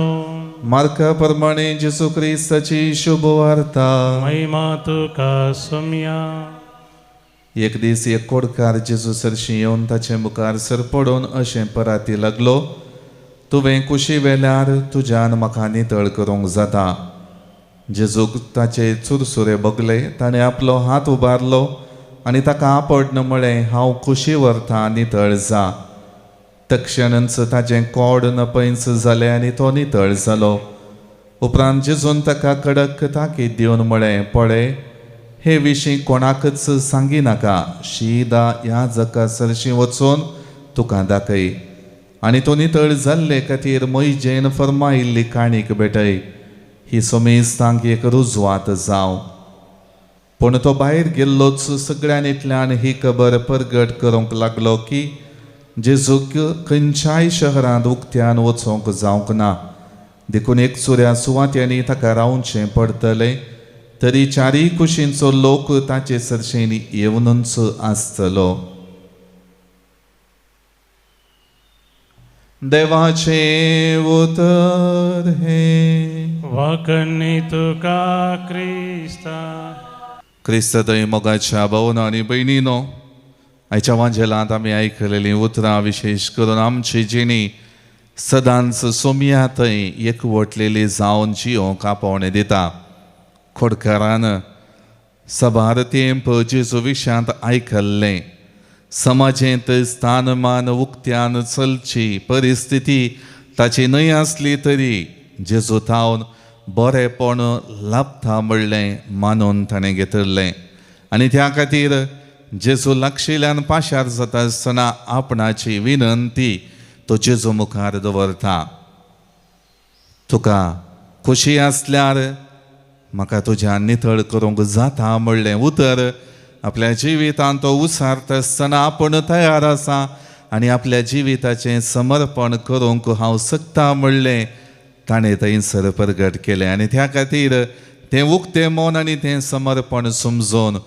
मार्का प्रमाणे जेजू क्रिस्ताची शुभवार्ता. महिमा तुका सोम्या. एक दीस एक कोडकार जेजू सरशी येवन ताचे मुखार सरपडून अशें पराती लागलो, तुवें कुशी वेल्यार तुज्यान म्हाका नितळ करूंक जाता. जेजूक ताचे चुरसुरे बगले. ताणें आपलो हात उबारलो आनी ताका आपडन म्हळें, हांव कुशी व्हरता, नितळ जा. तक्षणच ताचें कोड नपैंच जालें आनी तो नितळ जालो. उपरांत जेजून ताका कडक ताकीद दिवन म्हळें, पळय, हे विशीं कोणाकच सांगिनाका. शीदा ह्या जका सरशीं वचून तुका दाखय आनी तो नितळ जाल्ले खातीर मोहिजेन फर्मायिल्ली काणीक भेटय. ही समेस्तांक एक रुजवात जावं. पूण तो भायर गेल्लोच सगळ्यांतल्यान ही खबर परगट करूंक लागलो की जेजूक खंयच्याय शहरांत उक्त्यान वचूंक जावंक ना. देखून एक चुऱ्या सुवात्यांनी ताका रावचें पडटलें, तरी चारीय कुशींचो लोक ताचे सरशेन येवनूच आसतलो. देवाचें उतर हें. वाकणी तुका क्रिस्ता. क्रिस्त थंय मोगाच्या भावना आनी भयणीनो, आयच्या वांजेलांत आमी आयकलेलीं उतरां विशेश करून आमची जिणी सदांच सोमया थंय एकवटलेली जावन जियोंक आपोवणें दिता. खोडकारान सबार तेंप जेजू विशयांत आयकल्लें. समाजेंत स्थानमान उक्त्यान चलची परिस्थिती ताची न्हय आसली तरी जेजू थावन बरेंपण लाभता म्हणलें मानून ताणें घेतिल्लें आनी त्या खातीर जेजू लागशिल्ल्यान पाशार जाता आसतना आपणाची विनंती तो जेजू मुखार दवरता. तुका खोशी आसल्यार म्हाका तुज्या नितळ करूंक जाता म्हणलें उतर आपल्या जिवितांत तो उसारता आसतना आपूण तयार आसा आनी आपल्या जिविताचें समर्पण करूंक हांव शकता म्हणलें ताणें थंयसर परगट केलें आनी त्या खातीर तें उक्तें मन आनी तें समर्पण समजून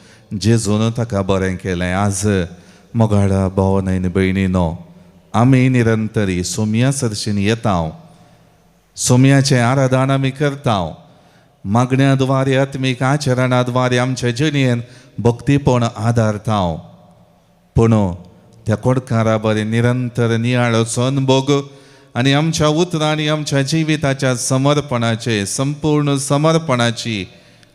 जेजून ताका बरें केलें. आज मोगाळा भाव आनी भयणीनो, आमी निरंतरी सोमया सरशीन येता, सोमयाचें आराधन आमी करता. मागण्या द्वारे आत्मीक आचरणा द्वारे आमच्या जिणेन भक्तीपण आदारता. पूण त्या कोडकारा बरें निरंतर नियाळाचो अनभोग आनी आमच्या उतरांनी आमच्या जिविताच्या समर्पणाचे संपूर्ण समर्पणाची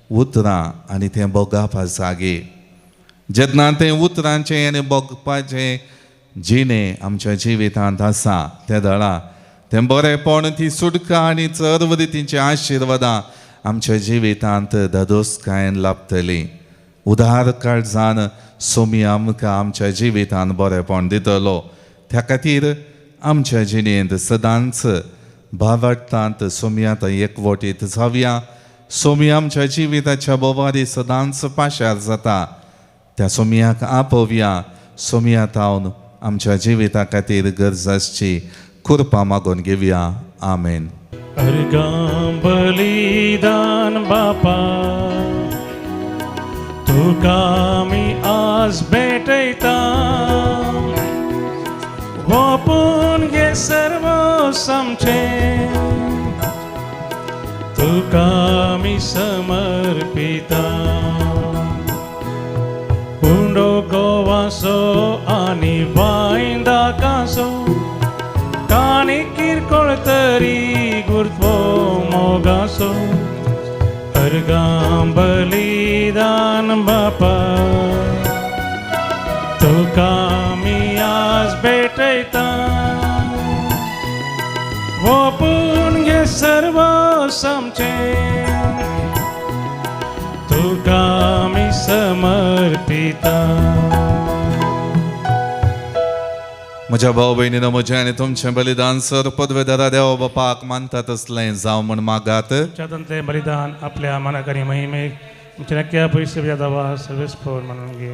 उतरां आनी तें भोगापा जागे. जेन्ना तें उतरांचें आनी भोगपाचें जिणें आमच्या जिवितांत आसा त्या दळा तें बरेंपण, ती सुटका आनी सर्व रितींची आशिर्वादां आमच्या जिवितांत धादोसकायेन लाभतली. उदार काळजान सोमी आमकां आमच्या जिवितांत बरेंपण दितलो. त्या खातीर आमच्या जिणेंत सदांच भावार्थांत सोमयांत एकवटीत जावया. सोमी आमच्या जिविताच्या बोवारी सदांच पाशार जाता. त्या सोमयाक आपोवया. सोमया थावन आमच्या जिविता खातीर गरज आसची कृपा मागून घेवया. आमेन. अर्घां बलिदान बापा तुका आमी आज भेटयता, ओपून घे सर्व आमचें, तुका आमी समर्पिता. उंडो गोवासो आनी वायंदाकासो काणी किरकोळ तरी गुरत्वो मोगासो. अर्घां बलिदान बापा तुका आमी आज भेटयता, ओपून घे सर्व आमचें, तुका आमी समर्पिता. म्हज्या भाव भयणीनो, म्हजें आनी तुमचें बलिदान सर पदवेदारा देवा बापाक मानता तसलें जावं म्हण मागात. तुमच्या बलिदान आपल्या मनाक आनी महिमेक तुमच्या नक्या पयशे दावा सर्वेस्पर म्हणून घे.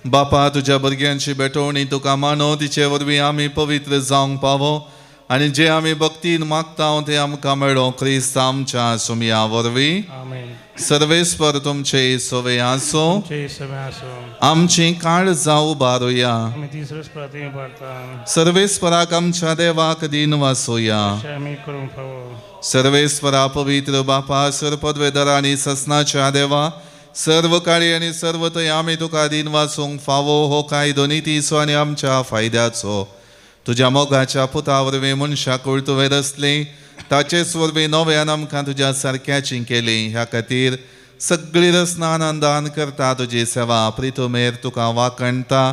बापा, तुज्या भुरग्यांची भेटवणी तुका मानो, तिचे वरवीं आमी पवित्र जावंक पावो आनी जे आमी भक्तीन मागता ते आमकां मेळो, क्रिस्त आमच्या सुमया वरवीं. आमेन. सर्वेस्पर तुमचे सवे आसूं. तुमचे सवे आसूं. आमची काळजां उबारुया. आमी ती सर्वेस्परा उबारता. सर्वेस्पराक आमच्या देवाक दीन वासुया. अशें आमी करूंक फावो. सर्वेस्परा पवित्र बापा, सर्पद्वेदरा आनी ससनाच्या देवा, सर्व काळी आनी सर्व थंय आमी तुका दीन वाचूंक फावो हो कायदो नितीचो आनी आमच्या फायद्याचो. तुज्या मोगाच्या पुता वरवीं मनशाक तुवें रचली, ताचेच वरवीं नव्यान आमकां तुज्या सारक्याची केली. ह्या खातीर सगळी रचना आनंदान करता तुजी सेवा, प्रितुमेर तुका वाकणटा.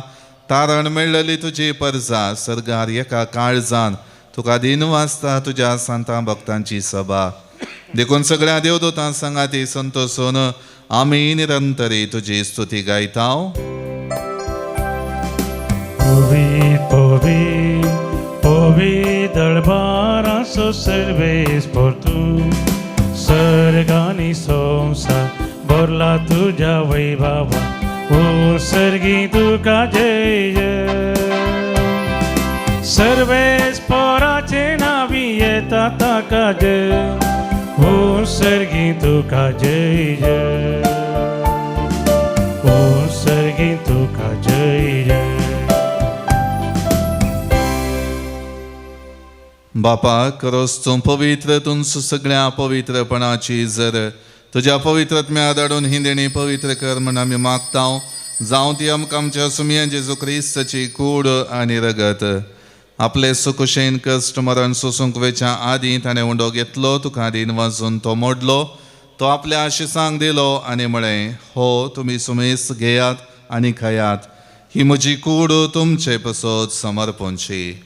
तारण मेळ्ळली तुजी परजा सर्गार एका काळजान तुका दीन वाचता तुज्या सांतां भक्तांची सभा. देखून सगळ्या देवदूतां सांगाती संतोषून आमी निरंतरी तुजी स्तुती गायता. पवी पवी पवी दळबाराचो सर्वेस्पर तूं, सर्गानी संवसार भरला तुज्या वैभवा, ओ सर्गी तुका जय जय. सर्वेस्पराचे नावी येता ताका जय, ओ सर्गी तुका जय जय, ओ सर्गी तुका जय जय. बापा, करोस तूं पवित्र तुमचो सगळ्या पवित्रपणाची जर तुज्या पवित्रत्म्या धाडून ही देणी पवित्र कर म्हण आमी मागता. जावं ती आमकां आमच्या सुमया जेजू क्रिस्ताची कूड आनी रगत. आपले सुकुशेन कश्ट मरण सोसूंक वेच्या आदीं ताणें उंडो घेतलो, तुका दीन वाजून तो मोडलो, तो आपल्या आशिसांक दिलो आनी म्हळें, हो तुमी सुमेस घेयात आनी खायात, ही म्हजी कूड तुमचे पसत समर्पणची.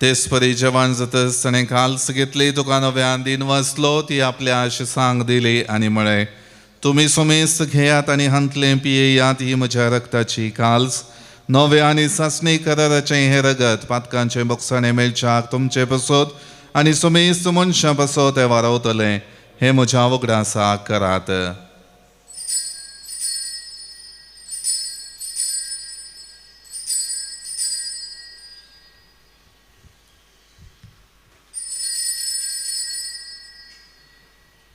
तेच परी जेवण जातच ताणें काल्स घेतली, तुका नव्यान दीन वाचलो, ती आपल्या आशिसांक दिली आनी म्हळें, तुमी सुमेस्त घेयात आनी हांतलें पियेयात, ही म्हज्या रक्ताची काल्स, नव्या आनी सासणी कराराचें हें रगत पातकांचें बोगसाणें मेळच्याक तुमचे पसत आनी सुमेस्त मनशां पसत हें वारवतलें. हें म्हज्या उगडासाक करात.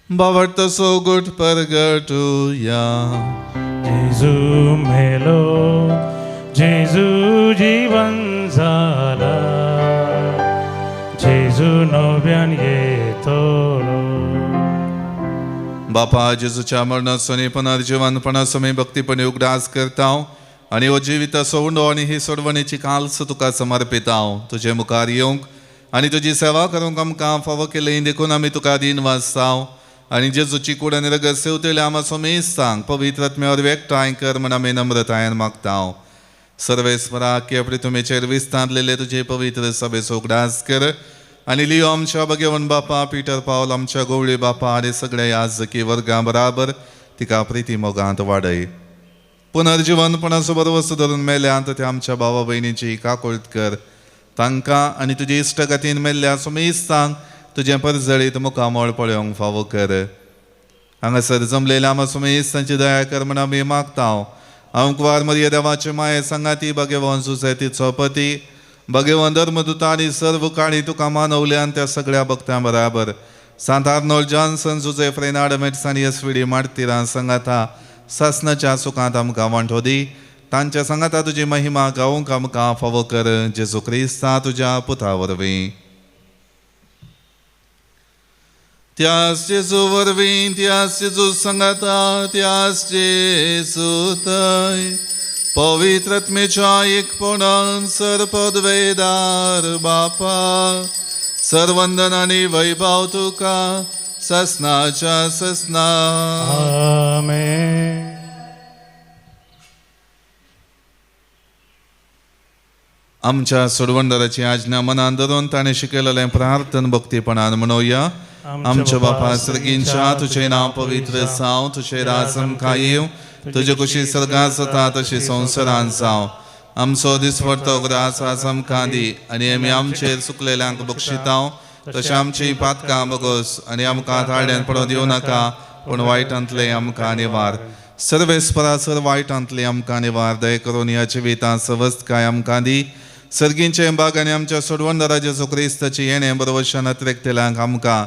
बावडतो सोगुट परगटुया. जेजू मेलो, जेजू जीवन जाला, जेजू नव्यान येतलो. बापा, जेजूच्या मरणाचो आनी पुनर्जिवनपणाचो आमी भक्तीपणी उगडास करता आनी हो जिविताचो उंडो आनी ही सोडवणेची काल्स तुका समर्पिता. तुजे मुखार येवंक आनी तुजी सेवा करूंक आमकां फावो केली देखून आमी तुका दीन वाचता. आनी जेजूची कूड आनी रगत सेवतल्या आमचो सुमेस्तांक पवित्र आत्म्यावर एकठांय कर म्हण आमी नम्रतायेन मागता. सर्वेस्परा, की आपले तुमेचेर विस्तारलेले तुजे पवित्र सभेचो उगडास कर आनी लियो आमच्या भगेवन बापा, पीटर पावल आमच्या गोवळी बापा आनी सगळ्या याजकी वर्गां बराबर तिका प्रिती मोगांत वाडय. पुनर्जिवनपणाचो बरवस्त धरून मेल्यांत त्या आमच्या भावा भयणीची काकुळट कर. तांकां आनी तुजे इश्टगतीन मेल्ल्या सुमेस्तांक तुजें परजळीत मुखामळ पळोवंक फावो कर. हांगासर जमलेल्या आमच्या सुमेस्तांची दया कर म्हण आमी मागता. अंकवार मरिया देवाचे माये सांगाती भगेवन सुसेतीचो पती भगेवन धर्मदूता आनी सर्व काळी तुका मानवल्यान त्या सगळ्या भक्तां बराबर सांत आर्नोल्ड जॉन्सन, जुजे फ्रेनाड मेट्स आनी एस वी डी मार्तिरां सांगाता सासनाच्या सुखांत आमकां वांटो दी. तांच्या सांगाता तुजी महिमा गावंक आमकां फावो कर, जेजू क्रिस्ता तुज्या पुता वरवीं. त्यास जेजू वरवीं, त्यास जेजू सांगाता, त्यास जेजू थंय पवित्र आत्म्याच्या एकपणान सर्पद्वेदार बापा, सर्वंदन आनी वैभव तुका ससनाच्या ससना. आमेन. आमच्या सोडवणदाराची आज्ञा मनान धरून ताणें शिकयलेलें प्रार्थन भक्तीपणान म्हणोया. आमच्या बापा सर्गींच्या, तुजें नांव पवित्र जावं, तुजें राज आमकां येवं, तुजे कुशी सर्गांत जाता तशी संवसारांत जावं. आमचो दिसवडतो ग्रास आज आमकां दी आनी आमी आमचेर चुकलेल्यांक बक्षितांव तशें आमची पातकां बगोस आनी आमकां ताळ्यान पडोवन दिवं नाका, पूण वायटांतलें आमकां निवार. सर्वेस्परा सर वायटांतलें आमकां निवार. दया करून ह्या जिवितांत सवस्तकाय आमकां दी. सर्गींचे बाग आनी आमच्या सोडवणदारा जेजू क्रिस्ताची येणें बरवशान अत्रेकतेल्यांक आमकां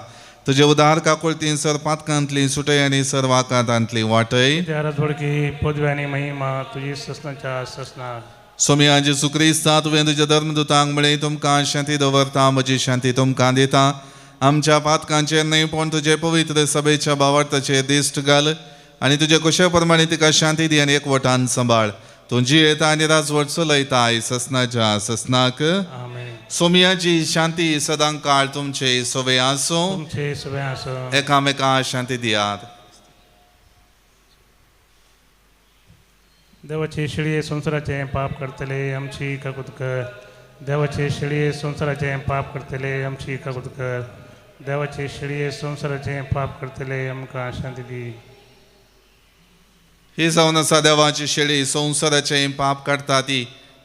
तुजे उदार काकुळतीन सर पातकांतली सुटय आनी सर वाकातांतली वाटय. थोडकी पदवी आनी महिमा तुजी ससनाच्या ससना. सोमया जेजू क्रिस्ता, तुवें तुज्या धर्मदुतांक म्हळें, तुमकां शांती दवरता, म्हजी शांती तुमकां दिता. आमच्या पातकांचेर न्हय पूण तुजे पवित्र सभेच्या भावार्थाचेर दिश्ट घाल आनी तुजे कुशे प्रमाणे तिका शांती दी आनी एकवटान सांबाळ. तूं जियेता आनी राजवट चलयता ससनाच्या ससनाक. सोमयाची शांती सदां काळ तुमचे सवे आसूं. एकामेका शांती दियात. देवाचे शेळये संवसाराचें पाप करतले आमची काकूत कर. देवाचे शेळये संवसाराचें पाप करतले आमची काकूत कर. देवाचे शेळये संवसाराचें पाप करतले आमकां शांती दी. ही जावन आसा देवाची शेळी, संवसाराचें पाप काडटा ती.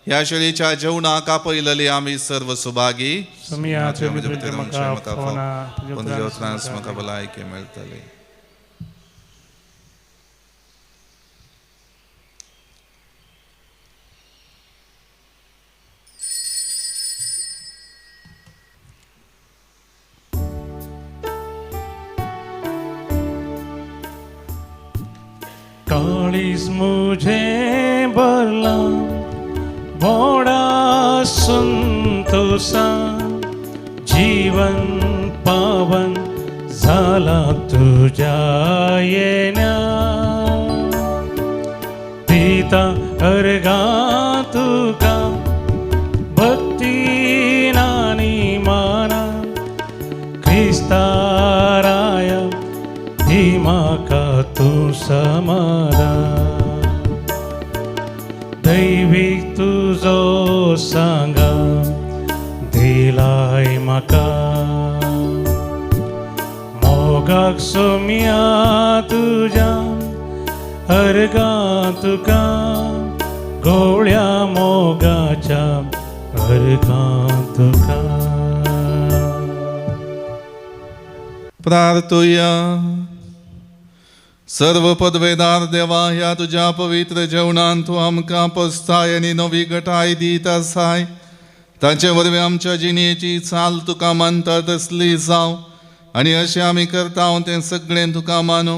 ह्या शेळीच्या जेवणाक आपयलेली आमी सर्व सुभागी. म्हाका भलायकी मेळटली. काळीज मुझे भरला व्हडा संतोषा, जीवन पावन झाला तुझ्या येण्या. दिता अर्घा तुका भक्ती नानी माना, क्रिस्ताराया दी म्हाका तूं समाधान. दैवीक तुजो सांगा दिलाय म्हाका, मोगाक सोम्या तुज्या अर्घा तुका, गोळ्या मोगाच्या अर्घा तुका. प्रार्थुया. सर्व पदवेदार देवा, ह्या तुज्या पवित्र जेवणान तूं आमकां पस्ताय आनी नवी गटाय दीत आसाय. ताचे वरवीं आमच्या जिणेची चाल तुका मानता तसली जावं आनी अशें आमी करता तें सगळें तुका मानू.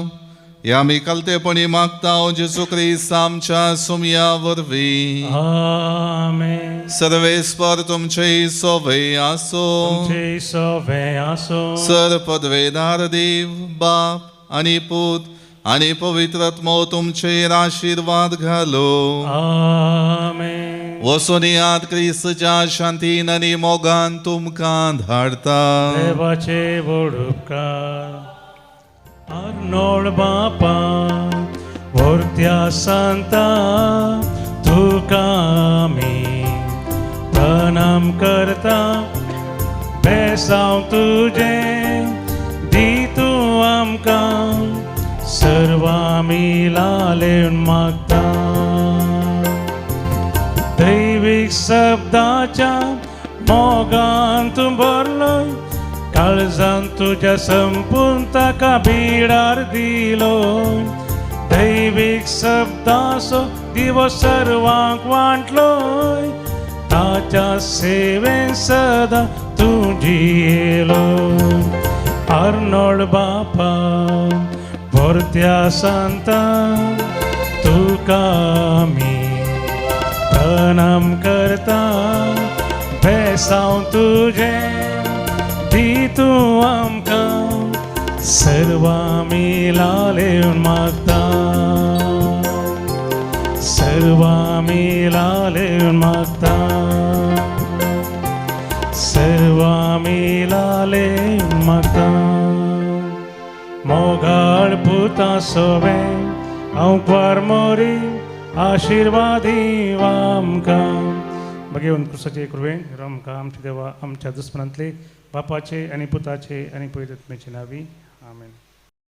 हें आमी कालतेपणी मागता जेजू क्रिस्त आमच्या सोमया वरवीं. आमेन. सर्वेस्पर तुमचे सोवे आसो. सर पदवेदार देव बाप आनी पूत आनी पवित्र आत्मो तुमचेर आशिर्वाद घालो. आमेन. वचून याद क्रिस्तच्या शांतीन आनी मोगान तुमकां धाडता. देवाचे व्हड उपकार. आर्नोळ बापा व्हरत्या सांता, तुका आमी प्रणाम करता. बेसांव तुजें दी तूं आमकां, सर्व आमी लालेवन मागता. दैवीक शब्दाच्या मोगान तूं भरलोय, काळजान तुज्या संपून ताका बिडार दिलो. दैवीक शब्दाचो दिवो सर्वांक वांटलोय, ताच्या सेवेन सदां तूं जियेलो. आर्नोळ बापा भरत्या सांता, तुका आमी प्रणाम करता. बेसांव तुजें दी तूं आमकां, सर्व आमी लालेवन मागता. सर्व आमी लालेवन मागता. सर्व आमी लालेवन मागता. मोगाळ पुता सोवे हांव क्वार मोरी, आशिर्वादी आमकां. बगेवन क्रुसाचे कृपेन आमकां आमच्या देवा आमच्या दुस्मनांतले बापाचे आनी पुताचे आनी पवित्र आत्म्याचे नावी आमेन.